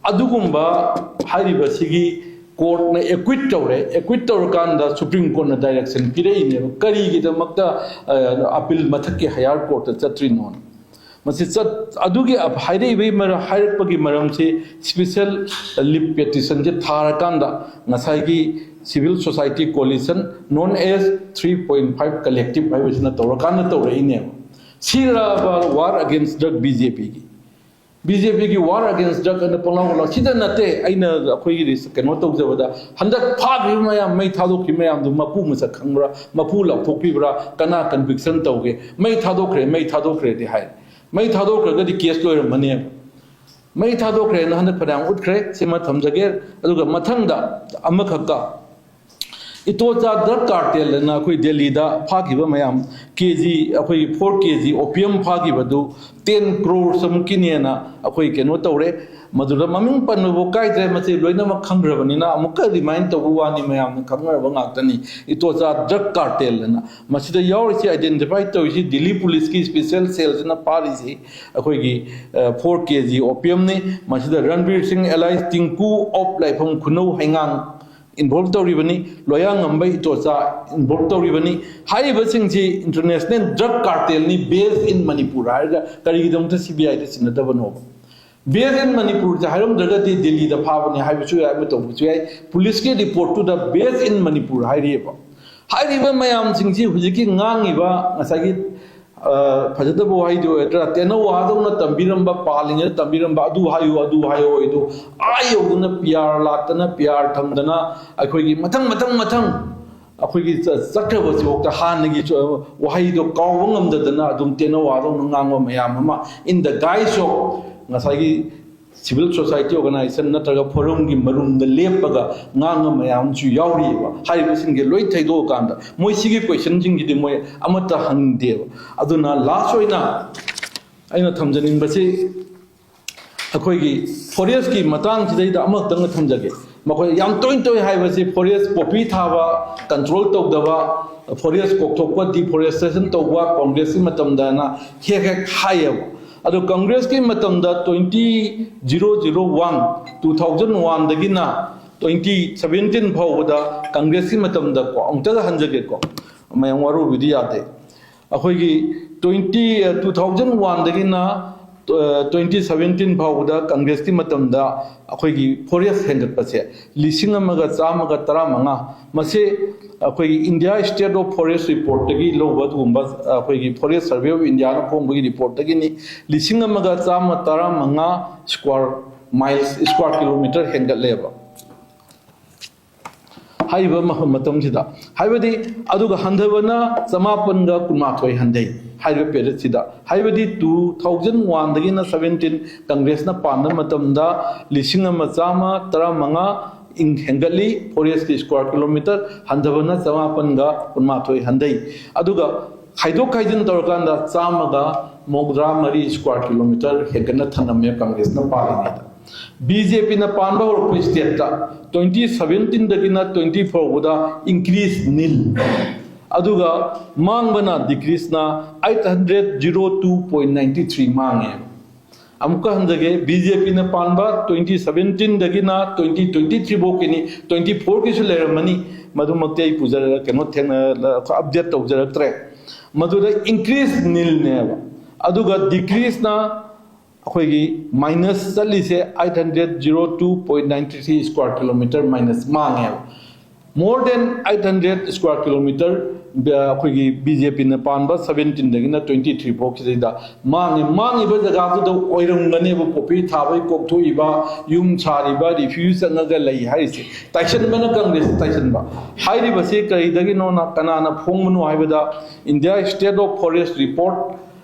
ꯑꯗꯨꯒꯨꯝꯕ ꯍꯥꯏꯔꯤꯕꯁꯤꯒꯤ ꯀꯣꯔꯠꯅ acquit ꯇꯧꯔꯦ꯫ Acquit ꯇꯧꯔꯀꯥꯟꯗ Supreme Courtꯅ direction ꯄꯤꯔꯛꯏꯅꯦꯕ, ꯀꯔꯤꯒꯤꯗꯃꯛꯇ, ꯑ, appeal ꯃꯊꯛꯀꯤ higher courtꯇ ꯆꯠꯇ꯭ꯔꯤꯅꯣꯅ꯫ ꯃꯁꯤ ꯆꯠ-, ꯑꯗꯨꯒꯤ ꯑꯞ-, ꯍꯥꯏꯔꯛꯏꯕꯒꯤ ꯃꯔ-, ꯍꯥꯏꯔꯛꯄꯒꯤ ꯃꯔꯝꯁꯤ special leave petitionꯁꯦ ꯊꯥꯔꯀꯥꯟꯗ ꯉꯁꯥꯏꯒꯤ civil society coalition known as three point five collective ꯍꯥꯏꯕꯁꯤꯅ ꯇꯧꯔꯀꯥꯟꯗ ꯇꯧꯔꯛꯏꯅꯦꯕ꯫ ꯁꯤꯔꯕ war against drug B J ꯄꯤꯒꯤ? ꯕꯤ ꯖꯦ ꯄꯤꯒꯤ war against drug ꯑꯅ ꯄꯪꯂꯥꯎ ꯂꯥꯎ-, ꯁꯤꯗ ꯅꯠꯇꯦ ꯑꯩꯅ ꯑꯩꯈꯣꯏꯒꯤ ꯀꯩꯅꯣ ꯇꯧꯖꯕꯗ, ꯍꯟꯗꯛ ꯐꯥꯈ꯭ꯔꯤꯕ ꯃꯌꯥꯝ, ꯃꯩ ꯊꯥꯗꯣꯛꯈꯤꯕ ꯃꯌꯥꯝꯗꯨ ꯃꯄꯨ ꯃꯁꯛ ꯈꯪꯕ꯭ꯔꯥ, ꯃꯄꯨ ꯂꯥꯎꯊꯣꯛꯄꯤꯕ꯭ꯔꯥ, ꯀꯅꯥ conviction ꯇꯧꯒꯦ? ꯃꯩ ꯊꯥꯗꯣꯛꯈ꯭ꯔꯦ, ꯃꯩ ꯊꯥꯗꯣꯛꯈ꯭ꯔꯦꯗꯤ ꯍꯥꯏ꯫ ꯃꯩ ꯊꯥꯗꯣꯛꯈ꯭ꯔꯒꯗꯤ case ꯂꯣꯏꯔꯝꯃꯅꯦꯕ꯫ ꯃꯩ ꯊꯥꯗꯣꯛꯈ꯭ꯔꯦꯅ ꯍꯟꯗꯛ ꯐꯅꯌꯥꯝ ꯎꯠꯈ꯭ꯔꯦ, ꯁꯤꯃ ꯊꯝꯖꯒꯦ꯫ ꯑꯗꯨꯒ ꯃꯊꯪꯗ ꯑꯃꯈꯛꯀ ꯏꯇꯣꯆꯥ ꯗ꯭ꯔꯒ ꯀꯥꯔꯇꯦꯜ ꯑꯅ ꯑꯩꯈꯣꯏ ꯗꯦꯜꯂꯤꯗ ꯐꯥꯈꯤꯕ ꯃꯌꯥꯝ, ꯀꯦ ꯖꯤ, ꯑꯩꯈꯣꯏꯒꯤ ꯐꯣꯔ ꯀꯦ ꯖꯤ ꯑꯣꯄꯤꯌꯝ ꯐꯥꯈꯤꯕꯗꯨ ꯇꯦꯟ ꯀ꯭ꯔꯣꯔ ꯁꯝꯀꯤꯅꯦꯅ ꯑꯩꯈꯣꯏ ꯀꯩꯅꯣ ꯇꯧꯔꯦ꯫ ꯃꯗꯨꯗ ꯃꯃꯤꯡ ꯄꯟꯕꯕꯨ ꯀꯥꯏꯗ꯭ꯔꯦ, ꯃꯁꯤ ꯂꯣꯏꯅꯃꯛ ꯈꯪꯈ꯭ꯔꯕꯅꯤꯅ ꯑꯃꯨꯛꯀ ꯔꯤꯃꯥꯏꯟ ꯇꯧꯕ ꯋꯥꯅꯤ, ꯃꯌꯥꯝꯅ ꯈꯪꯅꯔꯕ ꯉꯥꯛꯇꯅꯤ꯫ ꯏꯇꯣꯆꯥ ꯗ꯭ꯔꯒ ꯀꯥꯔꯇꯦꯜ ꯑꯅ ꯃꯁꯤꯗ ꯌꯥꯎꯔꯤꯁꯤ, ꯑꯥꯏꯗꯦꯟꯇꯤꯐꯥꯏ ꯇꯧꯔꯤꯁꯤ ꯗꯤꯜꯂꯤ ꯄꯨꯂꯤꯁꯀꯤ ꯏꯁꯄꯤꯁꯦꯜ ꯁꯦꯜꯁꯤꯅ ꯐꯥꯔꯤꯁꯤ ꯑꯩꯈꯣꯏꯒꯤ ꯐꯣꯔ ꯀꯦ ꯖꯤ ꯑꯣꯄꯤꯌꯝꯅꯤ꯫ ꯃꯁꯤꯗ ꯔꯟꯕꯤꯔ ꯁꯤꯡ ꯑꯦꯂꯥꯏꯁ ꯇꯤꯡꯀꯨ ꯑꯣꯞ ꯂꯥꯏꯐꯝ ꯈꯨꯅꯧ ꯍꯩꯉꯥꯡ ꯏꯟꯚꯣꯜꯕ ꯇꯧꯔꯤꯕꯅꯤ꯫ ꯂꯣꯌꯥꯉꯝꯕ ꯏꯇꯣꯆꯥ ꯏꯟꯚꯣꯜꯕ ꯇꯧꯔꯤꯕꯅꯤ꯫ ꯍꯥꯏꯔꯤꯕꯁꯤꯡꯁꯤ ꯏꯟꯇꯔꯅꯦꯁꯅꯦꯜ ꯗ꯭ꯔꯒ ꯀꯥꯔꯇꯦꯜꯅꯤ, ꯕꯦꯁ ꯏꯟ ꯃꯅꯤꯄꯨꯔ ꯍꯥꯏꯔꯒ ꯀꯔꯤꯒꯤꯗꯃꯛꯇ ꯁꯤ ꯕꯤ ꯑꯥꯏꯗ ꯁꯤꯟꯅꯗꯕꯅꯣꯕ? ꯕꯦꯁ ꯏꯟ ꯃꯅꯤꯄꯨꯔꯁꯦ ꯍꯥꯏꯔꯝꯗ꯭ꯔꯒꯗꯤ ꯗꯦꯜꯂꯤꯗ ꯐꯥꯕꯅꯤ ꯍꯥꯏꯕꯁꯨ ꯌꯥꯏ, ꯑꯃ ꯇꯧꯕꯁꯨ ꯌꯥꯏ꯫ ꯄꯨꯂꯤꯁꯀꯤ ꯔꯤꯄꯣꯔꯠꯇꯨꯗ ꯕꯦꯁ ꯏꯟ ꯃꯅꯤꯄꯨꯔ ꯍꯥꯏꯔꯤꯑꯕ꯫ ꯍꯥꯏꯔꯤꯕ ꯃꯌꯥꯝꯁꯤꯡꯁꯤ ꯍꯧꯖꯤꯛꯀꯤ ꯉꯥꯡꯉꯤꯕ ꯉꯁꯥꯏꯒꯤ ꯑ, ꯐꯖꯗꯕ ꯋꯥꯍꯩꯗꯤ ꯑꯣꯏꯒꯗ꯭ꯔꯥ, ꯇꯦꯅꯋꯥꯗꯧꯅ ꯇꯝꯕꯤꯔꯝꯕ, ꯄꯥꯜꯂꯤꯉꯩꯗ ꯇꯝꯕꯤꯔꯝꯕ, "ꯑꯗꯨ ꯍꯥꯏꯌꯨ, ꯑꯗꯨ ꯍꯥꯏꯌꯨ" ꯍꯥꯏꯗꯨ ꯑꯥ ꯌꯧꯗꯅ ꯄꯤ ꯑꯥꯔ ꯂꯥꯛꯇꯅ, ꯄꯤ ꯑꯥꯔ ꯊꯝꯗꯅ, ꯑꯩꯈꯣꯏꯒꯤ ꯃꯊꯪ ꯃꯊꯪ ꯃꯊꯪ ꯑꯩꯈꯣꯏꯒꯤ ꯆ-, ꯆꯠꯈ꯭ꯔꯕꯁꯤꯐꯥꯎꯗ ꯍꯥꯟꯅꯒꯤ ꯆ-, ꯋꯥꯍꯩꯗꯣ ꯀꯥꯎꯕ ꯉꯝꯗꯗꯅ ꯑꯗꯨꯝ ꯇꯦꯅꯋꯥꯗꯧꯅ ꯉꯥꯡꯕ ꯃꯌꯥꯝ ꯑꯃ, in the guise of ꯉꯁꯥꯏꯒꯤ civil society organization ꯅꯠꯇ꯭ꯔꯒ ꯐꯣꯔꯝꯒꯤ ꯃꯔꯨꯝꯗ ꯂꯦꯞꯄꯒ ꯉꯥꯡꯕ ꯃꯌꯥꯝ ꯑꯃꯁꯨ ꯌꯥꯎꯔꯤꯑꯕ꯫ ꯍꯥꯏꯔꯤꯕꯁꯤꯡꯁꯦ ꯂꯣꯏ ꯊꯩꯗꯣꯛꯑꯀꯥꯟꯗ ꯃꯣꯏ ꯁꯤꯒꯤ ꯀꯣꯏꯁꯟꯁꯤꯡꯁꯤꯗꯤ ꯃꯣꯏ ꯑꯃꯠꯇ ꯍꯪꯗꯦꯕ꯫ ꯑꯗꯨꯅ ꯂꯥꯁ ꯑꯣꯏꯅ ꯑꯩꯅ ꯊꯝꯖꯅꯤꯡꯕꯁꯤ ꯑꯩꯈꯣꯏꯒꯤ ꯐꯣꯔꯦꯁꯀꯤ ꯃꯇꯥꯡꯁꯤꯗꯩꯗ ꯑꯃꯈꯛꯇꯪꯒ ꯊꯝꯖꯒꯦ꯫ ꯃꯈꯣꯏ ꯌꯥꯝ ꯇꯣꯏ ꯇꯣꯏ ꯍꯥꯏꯕꯁꯤ ꯐꯣꯔꯦꯁ ꯄꯣꯄꯤ ꯊꯥꯕ, ꯀꯟꯇ꯭ꯔꯣꯜ ꯇꯧꯗꯕ, ꯐꯣꯔꯦꯁ ꯀꯣꯛꯊꯣꯛꯄ, ꯗꯤꯐꯣꯔꯦꯁꯇꯦꯁꯟ ꯇꯧꯕ ꯀꯣꯡꯒ꯭ꯔꯦꯁꯀꯤ ꯃꯇꯝꯗꯅ ꯍꯦꯛ ꯍꯦꯛ ꯍꯥꯏꯌꯦꯕ꯫ ꯑꯗꯣ ꯀꯣꯡꯒ꯭ꯔꯦꯁꯀꯤ ꯃꯇꯝꯗ twenty zero zero one, two thousand one ꯗꯒꯤꯅ twenty seventeen ꯐꯥꯎꯕꯗ ꯀꯪꯒ꯭ꯔꯦꯁꯀꯤ ꯃꯇꯝꯗꯀꯣ, ꯑꯃꯨꯛꯇꯒ ꯍꯟꯖꯒꯦꯀꯣ, ꯃꯌꯥꯝ ꯋꯥꯔꯧꯕꯤꯗꯤ ꯌꯥꯗꯦ꯫ ꯑꯩꯈꯣꯏꯒꯤ twenty, two thousand one ꯗꯒꯤꯅ twenty seventeen ꯐꯥꯎꯕꯗ ꯀꯪꯒ꯭ꯔꯦꯁꯀꯤ ꯃꯇꯝꯗ ꯑꯩꯈꯣꯏꯒꯤ ꯐꯣꯔꯦꯁ ꯍꯦꯟꯒꯠꯄꯁꯦ ꯂꯤꯁꯤꯡ ꯑꯃꯒ ꯆꯥꯝꯃꯒ ꯇꯔꯥꯃꯉꯥ, ꯃꯁꯤ ꯑꯩꯈꯣꯏꯒꯤ India State of Forest Report ꯇꯒꯤ ꯂꯧꯕ ꯑꯗꯨꯒꯨꯝꯕ, ꯑꯩꯈꯣꯏꯒꯤ Forest Survey of India ꯅ ꯐꯣꯡꯕꯒꯤ report ꯇꯒꯤꯅꯤ꯫ ꯂꯤꯁꯤꯡ ꯑꯃꯒ ꯆꯥꯝꯃ ꯇꯔꯥꯃꯉꯥ square miles, square kilometer ꯍꯦꯟꯒꯠꯂꯦꯕ꯫ ꯍꯥꯏꯔꯤꯕ ꯃ-, ꯃꯇꯝꯁꯤꯗ, ꯍꯥꯏꯕꯗꯤ, ꯑꯗꯨꯒ ꯍꯟꯊꯕꯅ ꯆꯃꯥꯄꯟꯒ ꯀꯨꯟꯃꯥꯊꯣꯏ ꯍꯟꯊꯩ ꯍꯥꯏꯔꯤꯕ period ꯁꯤꯗ, ꯍꯥꯏꯕꯗꯤ two thousand one ꯗꯒꯤꯅ seventeen ꯀꯪꯒ꯭ꯔꯦꯁꯅ ꯄꯥꯟꯕ ꯃꯇꯝꯗ ꯂꯤꯁꯤꯡ ꯑꯃ ꯆꯥꯝꯃ ꯇꯔꯥꯃꯉꯥ ꯏꯪ ꯍꯦꯟꯒꯠꯂꯤ, ꯐꯣꯔꯦꯁꯀꯤ ꯁ꯭ꯀ꯭ꯋꯥꯔ ꯀꯤꯂꯣꯃꯤꯇꯔ ꯍꯟꯊꯕꯅ ꯆꯃꯥꯄꯟꯒ ꯀꯨꯟꯃꯥꯊꯣꯏ ꯍꯟꯊꯩ꯫ ꯑꯗꯨꯒ ꯈꯥꯏꯗꯣꯛ ꯈꯥꯏꯖꯤꯟ ꯇꯧꯔꯀꯥꯟꯗ ꯆꯥꯝꯃꯒ ꯃꯧꯗ꯭ꯔꯥ ꯃꯔꯤ ꯁ꯭ꯀ꯭ꯋꯥꯔ ꯀꯤꯂꯣꯃꯤꯇꯔ ꯍꯦꯟꯒꯠꯅ ꯊꯝꯂꯝꯃꯦ ꯀꯪꯒ꯭ꯔꯦꯁꯅ ꯄꯥꯜꯂꯤꯉꯩꯗ꯫ ꯕꯤ ꯖꯦ ꯄꯤꯅ ꯄꯥꯟꯕ ꯍꯧꯔꯛꯄ ꯁ꯭ꯇꯦꯠꯇ ꯇ꯭ꯋꯦꯟꯇꯤ ꯁꯕꯦꯟꯇꯤꯟꯗꯒꯤꯅ ꯇ꯭ꯋꯦꯟꯇꯤ ꯐꯣꯔ ꯐꯥꯎꯕꯗ ꯏꯟꯀ꯭ꯔꯤꯖ ꯅꯤꯜ, ꯑꯗꯨꯒ ꯃꯥꯡꯕꯅ, ꯗꯤꯀ꯭ꯔꯤꯖꯅ eight hundred zero two point ninety three ꯃꯥꯡꯉꯦ꯫ ꯑꯃꯨꯛꯀ ꯍꯟꯖꯒꯦ, ꯕꯤ ꯖꯦ ꯄꯤꯅ ꯄꯥꯟꯕ ꯇ꯭ꯋꯦꯟꯇꯤ ꯁꯕꯦꯟꯇꯤꯟꯗꯒꯤꯅ ꯇ꯭ꯋꯦꯟꯇꯤ ꯇ꯭ꯋꯦꯟꯇꯤ ꯊ꯭ꯔꯤ ꯐꯥꯎꯒꯤꯅꯤ, ꯇ꯭ꯋꯦꯟꯇꯤ ꯐꯣꯔꯒꯤꯁꯨ ꯂꯩꯔꯝꯃꯅꯤ, ꯃꯗꯨꯃꯛꯇꯤ ꯑꯩ ꯄꯨꯖꯔ-, ꯀꯩꯅꯣ ꯊꯦꯡꯅ-, ꯑꯞꯗꯦꯠ ꯇꯧꯖꯔꯛꯇ꯭ꯔꯦ꯫ ꯃꯗꯨꯗ ꯏꯟꯀ꯭ꯔꯤꯖ ꯅꯤꯜꯅꯦꯕ, ꯑꯗꯨꯒ ꯗꯤꯀ꯭ꯔꯤꯖꯅ ꯑꯩꯈꯣꯏꯒꯤ ꯃꯥꯏꯅꯁ ꯆꯠꯂꯤꯁꯦ eight hundred zero two point ninety three square kilometre minus ꯃꯥꯡꯉꯦꯕ꯫ More than eight hundred square kilometre ꯑꯩꯈꯣꯏꯒꯤ ꯕꯤ ꯖꯦ ꯄꯤꯅ ꯄꯥꯟꯕ ꯁꯕꯦꯟꯇꯤꯟꯗꯒꯤꯅ ꯇ꯭ꯋꯦꯟꯇꯤ ꯊ꯭ꯔꯤ ꯐꯥꯎꯁꯤꯗꯩꯗ ꯃꯥꯡꯉꯤ꯫ ꯃꯥꯡꯉꯤꯕ ꯖꯒꯥꯗꯨꯗ ꯑꯣꯏꯔꯝꯒꯅꯦꯕ ꯄꯣꯄꯤ ꯊꯥꯕꯩ ꯀꯣꯛꯊꯣꯛꯏꯕ, ꯌꯨꯝ ꯁꯥꯔꯤꯕ, ꯔꯤꯐ꯭ꯌꯨꯖ ꯆꯪꯉꯒ ꯂꯩ ꯍꯥꯏꯔꯤꯁꯦ꯫ ꯇꯥꯏꯁꯟꯕꯅ ꯀꯪꯒ꯭ꯔꯦꯁ ꯇꯥꯏꯁꯟꯕ꯫ ꯍꯥꯏꯔꯤꯕꯁꯤ ꯀꯔꯤꯗꯒꯤꯅꯣꯅ, ꯀꯅꯥꯅ ꯐꯣꯡꯕꯅꯣ ꯍꯥꯏꯕꯗ, India State of Forest Report,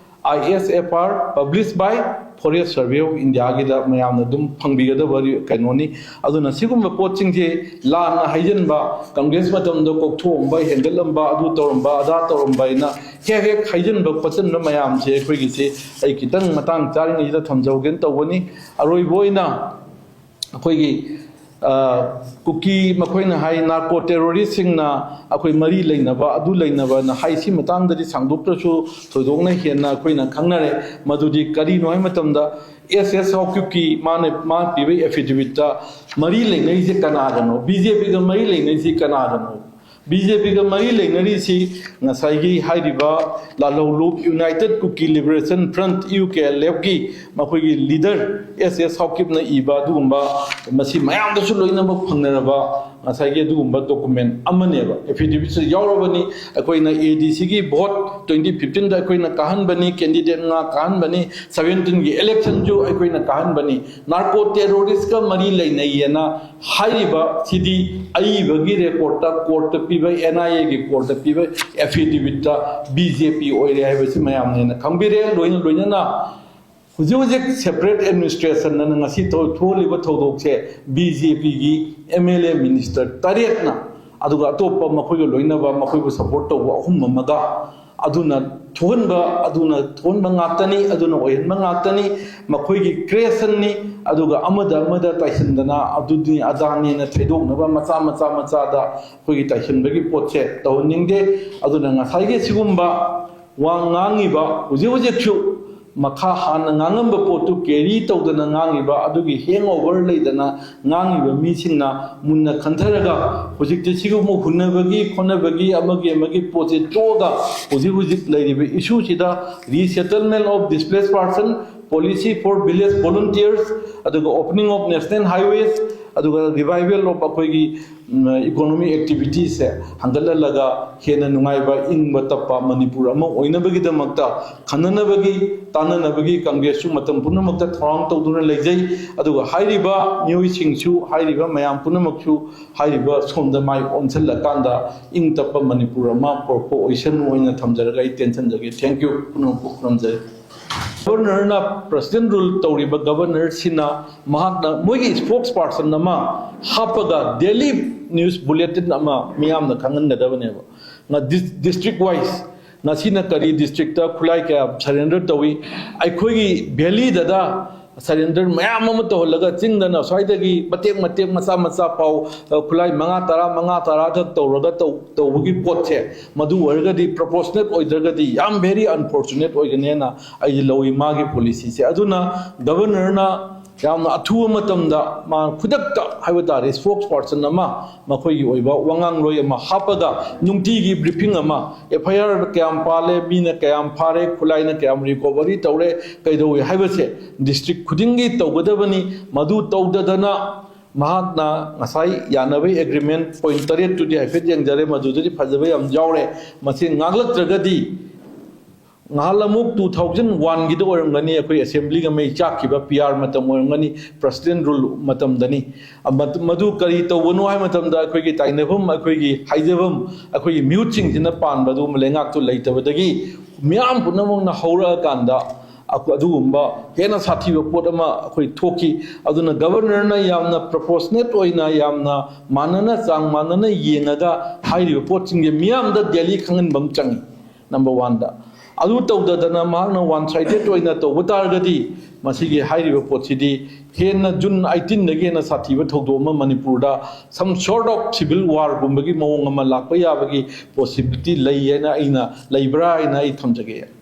I S F R, published by Forest Survey of India ꯒꯤꯗ ꯃꯌꯥꯝꯅ ꯑꯗꯨꯝ ꯐꯪꯕꯤꯒꯗꯕ ꯀꯩꯅꯣꯅꯤ꯫ ꯑꯗꯨꯅ ꯁꯤꯒꯨꯝꯕ ꯄꯣꯠꯁꯤꯡꯁꯦ ꯂꯥꯟꯅ ꯍꯥꯏꯖꯟꯕ, ꯀꯪꯒ꯭ꯔꯦꯁ ꯃꯇꯝꯗ ꯀꯣꯛꯊꯣꯛꯑꯝꯕ, ꯍꯦꯟꯒꯠꯂꯝꯕ, ꯑꯗꯨ ꯇꯧꯔꯝꯕ, ꯑꯗꯥ ꯇꯧꯔꯝꯕ ꯍꯥꯏꯅ ꯍꯦꯛ ꯍꯦꯛ ꯍꯥꯏꯖꯟꯕ ꯈꯣꯠꯆꯟꯕ ꯃꯌꯥꯝꯁꯦ ꯑꯩꯈꯣꯏꯒꯤꯁꯦ ꯑꯩ ꯈꯤꯇꯪ ꯃꯇꯥꯡ ꯆꯥꯔꯤꯉꯩꯁꯤꯗ ꯊꯝꯖꯍꯧꯒꯦꯅ ꯇꯧꯕꯅꯤ꯫ ꯑꯔꯣꯏꯕ ꯑꯣꯏꯅ ꯑꯩꯈꯣꯏꯒꯤ, ꯑ, ꯀꯨꯀꯤ ꯃꯈꯣꯏꯅ ꯍꯥꯏ ꯅꯥꯔꯀꯣ ꯇꯦꯔꯣꯔꯤꯁꯁꯤꯡꯅ ꯑꯩꯈꯣꯏ ꯃꯔꯤ ꯂꯩꯅꯕ, ꯑꯗꯨ ꯂꯩꯅꯕꯅ ꯍꯥꯏ꯫ ꯁꯤ ꯃꯇꯥꯡꯗꯗꯤ ꯁꯥꯡꯗꯣꯛꯇ꯭ꯔꯁꯨ ꯊꯣꯏꯗꯣꯛꯅ ꯍꯦꯟꯅ ꯑꯩꯈꯣꯏꯅ ꯈꯪꯅꯔꯦ꯫ ꯃꯗꯨꯗꯤ ꯀꯔꯤꯅꯣ ꯍꯥꯏꯕ ꯃꯇꯝꯗ, ꯑꯦꯁ ꯑꯦꯁ ꯍꯥꯎꯀꯤꯞꯀꯤ ꯃꯥꯅ, ꯃꯥꯅ ꯄꯤꯕ ꯑꯦꯐꯤꯗꯦꯕꯤꯠꯇ ꯃꯔꯤ ꯂꯩꯅꯔꯤꯁꯦ ꯀꯅꯥꯒꯅꯣ? ꯕꯤ ꯖꯦ ꯄꯤꯒ ꯃꯔꯤ ꯂꯩꯅꯔꯤꯁꯤ ꯀꯅꯥꯒꯅꯣ? ꯕꯤ ꯖꯦ ꯄꯤꯒ ꯃꯔꯤ ꯂꯩꯅꯔꯤꯁꯤ ꯉꯁꯥꯏꯒꯤ ꯍꯥꯏꯔꯤꯕ ꯂꯥꯜꯍꯧꯂꯨꯞ United Kuki Liberation Front, U K L ꯑꯦꯐꯀꯤ ꯃꯈꯣꯏꯒꯤ ꯂꯤꯗꯔ ꯑꯦꯁ ꯑꯦꯁ ꯍꯥꯎꯀꯤꯞꯅ ꯏꯕ ꯑꯗꯨꯒꯨꯝꯕ, ꯃꯁꯤ ꯃꯌꯥꯝꯗꯁꯨ ꯂꯣꯏꯅꯃꯛ ꯐꯪꯅꯔꯕ ꯉꯁꯥꯏꯒꯤ ꯑꯗꯨꯒꯨꯝꯕ ꯗꯣꯀꯨꯃꯦꯟ ꯑꯃꯅꯦꯕ꯫ ꯑꯦꯐꯤꯗꯦꯕꯤꯠꯁꯨ ꯌꯥꯎꯔꯕꯅꯤ꯫ ꯑꯩꯈꯣꯏꯅ ꯑꯦ ꯗꯤ ꯁꯤꯒꯤ ꯚꯣꯠ ꯇ꯭ꯋꯦꯟꯇꯤ ꯐꯤꯐꯇꯤꯟꯗ ꯑꯩꯈꯣꯏꯅ ꯀꯥꯍꯟꯕꯅꯤ, ꯀꯦꯟꯗꯤꯗꯦꯠ ꯃꯉꯥ ꯀꯥꯍꯟꯕꯅꯤ, ꯁꯕꯦꯟꯇꯤꯟꯒꯤ ꯏꯂꯦꯛꯁꯟꯁꯨ ꯑꯩꯈꯣꯏꯅ ꯀꯥꯍꯟꯕꯅꯤ꯫ ꯅꯥꯔꯀꯣ ꯇꯦꯔꯣꯔꯤꯁꯀ ꯃꯔꯤ ꯂꯩꯅꯩꯌꯦꯅ ꯍꯥꯏꯔꯤꯕ ꯁꯤꯗꯤ ꯑꯏꯕꯒꯤ ꯔꯦꯀꯣꯔꯠꯇ, ꯀꯣꯔꯠꯇ ꯄꯤꯕ, ꯑꯦꯟ ꯑꯥꯏ ꯑꯦꯒꯤ ꯀꯣꯔꯠꯇ ꯄꯤꯕ ꯑꯦꯐꯤꯗꯦꯕꯤꯠꯇ ꯕꯤ ꯖꯦ ꯄꯤ ꯑꯣꯏꯔꯦ ꯍꯥꯏꯕꯁꯤ ꯃꯌꯥꯝꯅ ꯍꯦꯟꯅ ꯈꯪꯕꯤꯔꯦ꯫ ꯂꯣꯏꯅ ꯂꯣꯏꯅꯅ ꯍꯧꯖꯤꯛ ꯍꯧꯖꯤꯛ ꯁꯦꯄꯔꯦꯠ ꯑꯦꯗꯃꯤꯅꯤꯁꯇ꯭ꯔꯦꯁꯟ ꯑꯅ ꯉꯁꯤ ꯊꯣꯛ- ꯊꯣꯛꯍꯜꯂꯤꯕ ꯊꯧꯗꯣꯛꯁꯦ ꯕꯤ ꯖꯦ ꯄꯤꯒꯤ ꯑꯦꯝ ꯑꯦꯜ ꯑꯦ ꯃꯤꯅꯤꯁꯇꯔ ꯇꯔꯦꯠꯅ, ꯑꯗꯨꯒ ꯑꯇꯣꯞꯄ ꯃꯈꯣꯏꯒ ꯂꯣꯏꯅꯕ ꯃꯈꯣꯏꯕꯨ ꯁꯄꯣꯔꯠ ꯇꯧꯕ ꯑꯍꯨꯝ ꯑꯃꯒ, ꯑꯗꯨꯅ ꯊꯣꯛꯍꯟꯕ, ꯑꯗꯨꯅ ꯊꯣꯛꯍꯟꯕ ꯉꯥꯛꯇꯅꯤ, ꯑꯗꯨꯅ ꯑꯣꯏꯍꯟꯕ ꯉꯥꯛꯇꯅꯤ꯫ ꯃꯈꯣꯏꯒꯤ ꯀ꯭ꯔꯤꯌꯦꯁꯟꯅꯤ꯫ ꯑꯗꯨꯒ ꯑꯃꯗ ꯑꯃꯗ ꯇꯥꯏꯁꯤꯟꯗꯅ ꯑꯗꯨꯅꯤ ꯑꯗꯥꯅꯤꯅ ꯊꯩꯗꯣꯛꯅꯕ ꯃꯆꯥ ꯃꯆꯥ ꯃꯆꯥꯗ ꯑꯩꯈꯣꯏꯒꯤ ꯇꯥꯏꯁꯤꯟꯕꯒꯤ ꯄꯣꯠꯁꯦ ꯇꯧꯍꯟꯅꯤꯡꯗꯦ꯫ ꯑꯗꯨꯅ ꯉꯁꯥꯏꯒꯤ ꯁꯤꯒꯨꯝꯕ ꯋꯥ ꯉꯥꯡꯉꯤꯕ ꯍꯧꯖꯤꯛ ꯍꯧꯖꯤꯛꯁꯨ ꯃꯈꯥ ꯍꯥꯟꯅ ꯉꯥꯡꯉꯝꯕ ꯄꯣꯠꯇꯨ ꯀꯦꯔꯤ ꯇꯧꯗꯅ ꯉꯥꯡꯉꯤꯕ, ꯑꯗꯨꯒꯤ ꯍꯦꯡ ꯑꯣꯚꯔ ꯂꯩꯗꯅ ꯉꯥꯡꯉꯤꯕ ꯃꯤꯁꯤꯡꯅ ꯃꯨꯟꯅ ꯈꯟꯊꯔꯒ ꯍꯧꯖꯤꯛꯇꯤ ꯁꯤꯒꯨꯝꯕ ꯍꯨꯟꯅꯕꯒꯤ ꯈꯣꯠꯅꯕꯒꯤ ꯑꯃꯒꯤ ꯑꯃꯒꯤ ꯄꯣꯠꯁꯦ ꯇꯣꯛꯑꯒ ꯍꯧꯖꯤꯛ ꯍꯧꯖꯤꯛ ꯂꯩꯔꯤꯕ ꯏꯁꯨꯁꯤꯗ resettlement of displaced person, policy for village volunteers, ꯑꯗꯨꯒ opening of national highways, ꯑꯗꯨꯒ revival of ꯑꯩꯈꯣꯏꯒꯤ economic activities ꯁꯦ ꯍꯟꯒꯠꯍꯜꯂꯒ ꯍꯦꯟꯅ ꯅꯨꯡꯉꯥꯏꯕ, ꯏꯪꯕ ꯇꯞꯄ ꯃꯅꯤꯄꯨꯔ ꯑꯃ ꯑꯣꯏꯅꯕꯒꯤꯗꯃꯛꯇ ꯈꯟꯅꯅꯕꯒꯤ, ꯇꯥꯟꯅꯅꯕꯒꯤ ꯀꯪꯒ꯭ꯔꯦꯁꯁꯨ ꯃꯇꯝ ꯄꯨꯝꯅꯃꯛꯇ ꯊꯧꯔꯥꯡ ꯇꯧꯗꯨꯅ ꯂꯩꯖꯩ꯫ ꯑꯗꯨꯒ ꯍꯥꯏꯔꯤꯕ ꯃꯤꯑꯣꯏꯁꯤꯡꯁꯨ, ꯍꯥꯏꯔꯤꯕ ꯃꯌꯥꯝ ꯄꯨꯝꯅꯃꯛꯁꯨ ꯍꯥꯏꯔꯤꯕ ꯁꯣꯝꯗ ꯃꯥꯏ ꯑꯣꯟꯁꯤꯜꯂꯀꯥꯟꯗ ꯏꯪ ꯇꯞꯄ ꯃꯅꯤꯄꯨꯔ ꯑꯃ ꯄꯨꯔꯛꯄ ꯑꯣꯏꯁꯅꯨ ꯍꯥꯏꯅ ꯊꯝꯖꯔꯒ ꯑꯩ ꯇꯦꯟꯁꯤꯟꯖꯒꯦ꯫ Thank you꯫ ꯄꯨꯝꯅꯃꯛꯄꯨ ꯈꯨꯔꯨꯝꯖꯔꯤ꯫ ꯒꯕꯔꯅꯔꯅ, ꯄ꯭ꯔꯁꯤꯗꯦꯟ ꯔꯨꯜ ꯇꯧꯔꯤꯕ ꯒꯕꯔꯅꯔꯁꯤꯅ ꯃꯍꯥꯛꯅ ꯃꯣꯏꯒꯤ ꯁ꯭ꯄꯣꯛꯁ ꯄꯥꯔꯁꯟ ꯑꯃ ꯍꯥꯞꯄꯒ ꯗꯦꯂꯤ ꯅ꯭ꯌꯨꯁ ꯕꯨꯂꯦꯇꯤꯟ ꯑꯃ ꯃꯤꯌꯥꯝꯅ ꯈꯪꯍꯟꯒꯗꯕꯅꯦꯕ꯫ ꯉ-, ꯗꯤꯁ-, ꯗꯤꯁꯇ꯭ꯔꯤꯛ ꯋꯥꯏꯁ ꯉꯁꯤꯅ ꯀꯔꯤ ꯗꯤꯁꯇ꯭ꯔꯤꯛꯇ ꯈꯨꯠꯂꯥꯏ ꯀꯌꯥ ꯁꯔꯦꯟꯗꯔ ꯇꯧꯏ, ꯑꯩꯈꯣꯏꯒꯤ ꯚꯦꯂꯤꯗꯗ ꯁꯔꯦꯟꯗꯔ ꯃꯌꯥꯝ ꯑꯃ ꯇꯧꯍꯜꯂꯒ ꯆꯤꯡꯗꯅ ꯁ꯭ꯋꯥꯏꯗꯒꯤ ꯃꯇꯦꯛ ꯃꯇꯦꯛ ꯃꯆꯥ ꯃꯆꯥ ꯄꯥꯎ, ꯑ, ꯈꯨꯠꯂꯥꯏ ꯃꯉꯥ, ꯇꯔꯥ, ꯃꯉꯥ, ꯇꯔꯥ ꯈꯛ ꯇꯧꯔꯒ ꯇꯧ-, ꯇꯧꯕꯒꯤ ꯄꯣꯠꯁꯦ, ꯃꯗꯨ ꯑꯣꯏꯔꯒꯗꯤ ꯄ꯭ꯔꯣꯄꯣꯔꯁꯅꯦꯠ ꯑꯣꯏꯗ꯭ꯔꯒꯗꯤ ꯌꯥꯝ very unfortunate ꯑꯣꯏꯒꯅꯦꯅ ꯑꯩꯗꯤ ꯂꯧꯏ ꯃꯥꯒꯤ ꯄꯣꯂꯤꯁꯤꯁꯦ꯫ ꯑꯗꯨꯅ ꯒꯕꯔꯅꯔꯅ ꯌꯥꯝꯅ ꯑꯊꯨꯕ ꯃꯇꯝꯗ ꯃꯥ ꯈꯨꯗꯛꯇ ꯍꯥꯏꯕ ꯇꯥꯔꯦ ꯁ꯭ꯄꯣꯛꯁ ꯄꯥꯔꯁꯟ ꯑꯃ, ꯃꯈꯣꯏꯒꯤ ꯑꯣꯏꯕ ꯋꯥꯉꯥꯡꯂꯣꯏ ꯑꯃ ꯍꯥꯞꯄꯒ ꯅꯨꯡꯇꯤꯒꯤ ꯕ꯭ꯔꯤꯐꯤꯡ ꯑꯃ, ꯑꯦꯐ ꯑꯥꯏ ꯑꯥꯔ ꯀꯌꯥꯝ ꯄꯥꯜꯂꯦ, ꯃꯤꯅ ꯀꯌꯥꯝ ꯐꯥꯔꯦ, ꯈꯨꯠꯂꯥꯏꯅ ꯀꯌꯥꯝ ꯔꯤꯀꯣꯚꯔꯤ ꯇꯧꯔꯦ, ꯀꯩꯗꯧꯏ ꯍꯥꯏꯕꯁꯦ ꯗꯤꯁꯇ꯭ꯔꯤꯛ ꯈꯨꯗꯤꯡꯒꯤ ꯇꯧꯒꯗꯕꯅꯤ꯫ ꯃꯗꯨ ꯇꯧꯗꯗꯅ ꯃꯍꯥꯛꯅ ꯉꯁꯥꯏ ꯌꯥꯅꯕꯒꯤ ꯑꯦꯒ꯭ꯔꯤꯃꯦꯟ ꯄꯣꯏꯟ ꯇꯔꯦꯠꯇꯨꯗꯤ ꯍꯥꯏꯐꯦꯠ ꯌꯦꯡꯖꯔꯦ, ꯃꯗꯨꯗꯗꯤ ꯐꯖꯕ ꯌꯥꯝ ꯌꯥꯎꯔꯦ꯫ ꯃꯁꯤ ꯉꯥꯛꯂꯛꯇ꯭ꯔꯒꯗꯤ ꯉꯍꯥꯟ ꯑꯃꯨꯛ ꯇꯨ ꯊꯥꯎꯖꯟ ꯋꯥꯟꯒꯤꯗ ꯑꯣꯏꯔꯝꯒꯅꯤ, ꯑꯩꯈꯣꯏ ꯑꯦꯁꯦꯝꯕ꯭ꯂꯤꯒ ꯃꯩ ꯆꯥꯛꯈꯤꯕ ꯄꯤ ꯑꯥꯔ ꯃꯇꯝ ꯑꯣꯏꯔꯝꯒꯅꯤ, ꯄ꯭ꯔꯁꯤꯗꯦꯟ ꯔꯨꯜ ꯃꯇꯝꯗꯅꯤ꯫ ꯑ, ꯃꯗꯨ, ꯃꯗꯨ ꯀꯔꯤ ꯇꯧꯕꯅꯣ ꯍꯥꯏꯕ ꯃꯇꯝꯗ ꯑꯩꯈꯣꯏꯒꯤ ꯇꯥꯏꯅꯐꯝ, ꯑꯩꯈꯣꯏꯒꯤ ꯍꯥꯏꯖꯐꯝ, ꯑꯩꯈꯣꯏꯒꯤ ꯃꯤꯍꯨꯠꯁꯤꯡꯁꯤꯅ ꯄꯥꯟꯕ ꯑꯗꯨꯒꯨꯝꯕ ꯂꯩꯉꯥꯛꯇꯨ ꯂꯩꯇꯕꯗꯒꯤ ꯃꯤꯌꯥꯝ ꯄꯨꯝꯅꯃꯛꯅ ꯍꯧꯔꯛꯑꯀꯥꯟꯗ ꯑꯗꯨꯒꯨꯝꯕ ꯍꯦꯟꯅ ꯁꯥꯊꯤꯕ ꯄꯣꯠ ꯑꯃ ꯑꯩꯈꯣꯏ ꯊꯣꯛꯈꯤ꯫ ꯑꯗꯨꯅ ꯒꯕꯔꯅꯔꯅ ꯌꯥꯝꯅ ꯄ꯭ꯔꯣꯄꯣꯔꯁꯅꯦꯠ ꯑꯣꯏꯅ, ꯌꯥꯝꯅ ꯃꯥꯟꯅꯅ, ꯆꯥꯡ ꯃꯥꯟꯅꯅ ꯌꯦꯡꯉꯒ ꯍꯥꯏꯔꯤꯕ ꯄꯣꯠꯁꯤꯡꯁꯦ ꯃꯤꯌꯥꯝꯗ ꯗꯦꯂꯤ ꯈꯪꯍꯟꯕ ꯑꯃ ꯆꯪꯉꯤ꯫ ꯅꯝꯕꯔ ꯋꯥꯟꯗ ꯑꯗꯨ ꯇꯧꯗꯗꯅ ꯃꯍꯥꯛꯅ ꯋꯥꯟ ꯁꯥꯏꯗꯦꯠ ꯑꯣꯏꯅ ꯇꯧꯕ ꯇꯥꯔꯒꯗꯤ, ꯃꯁꯤꯒꯤ ꯍꯥꯏꯔꯤꯕ ꯄꯣꯠꯁꯤꯗꯤ ꯍꯦꯟꯅ ꯖꯨꯟ ꯑꯩꯇꯤꯟꯗꯒꯤ ꯍꯦꯟꯅ ꯁꯥꯊꯤꯕ ꯊꯧꯗꯣꯛ ꯑꯃ ꯃꯅꯤꯄꯨꯔꯗ some sort of civil warꯒꯨꯝꯕꯒꯤ ꯃꯑꯣꯡ ꯑꯃ ꯂꯥꯛꯄ ꯌꯥꯕꯒꯤ ꯄꯣꯁꯤꯕꯤꯂꯤꯇꯤ ꯂꯩ ꯍꯥꯏꯅ ꯑꯩꯅ, ꯂꯩꯕ꯭ꯔꯥ ꯍꯥꯏꯅ ꯑꯩ ꯊꯝꯖꯒꯦ꯫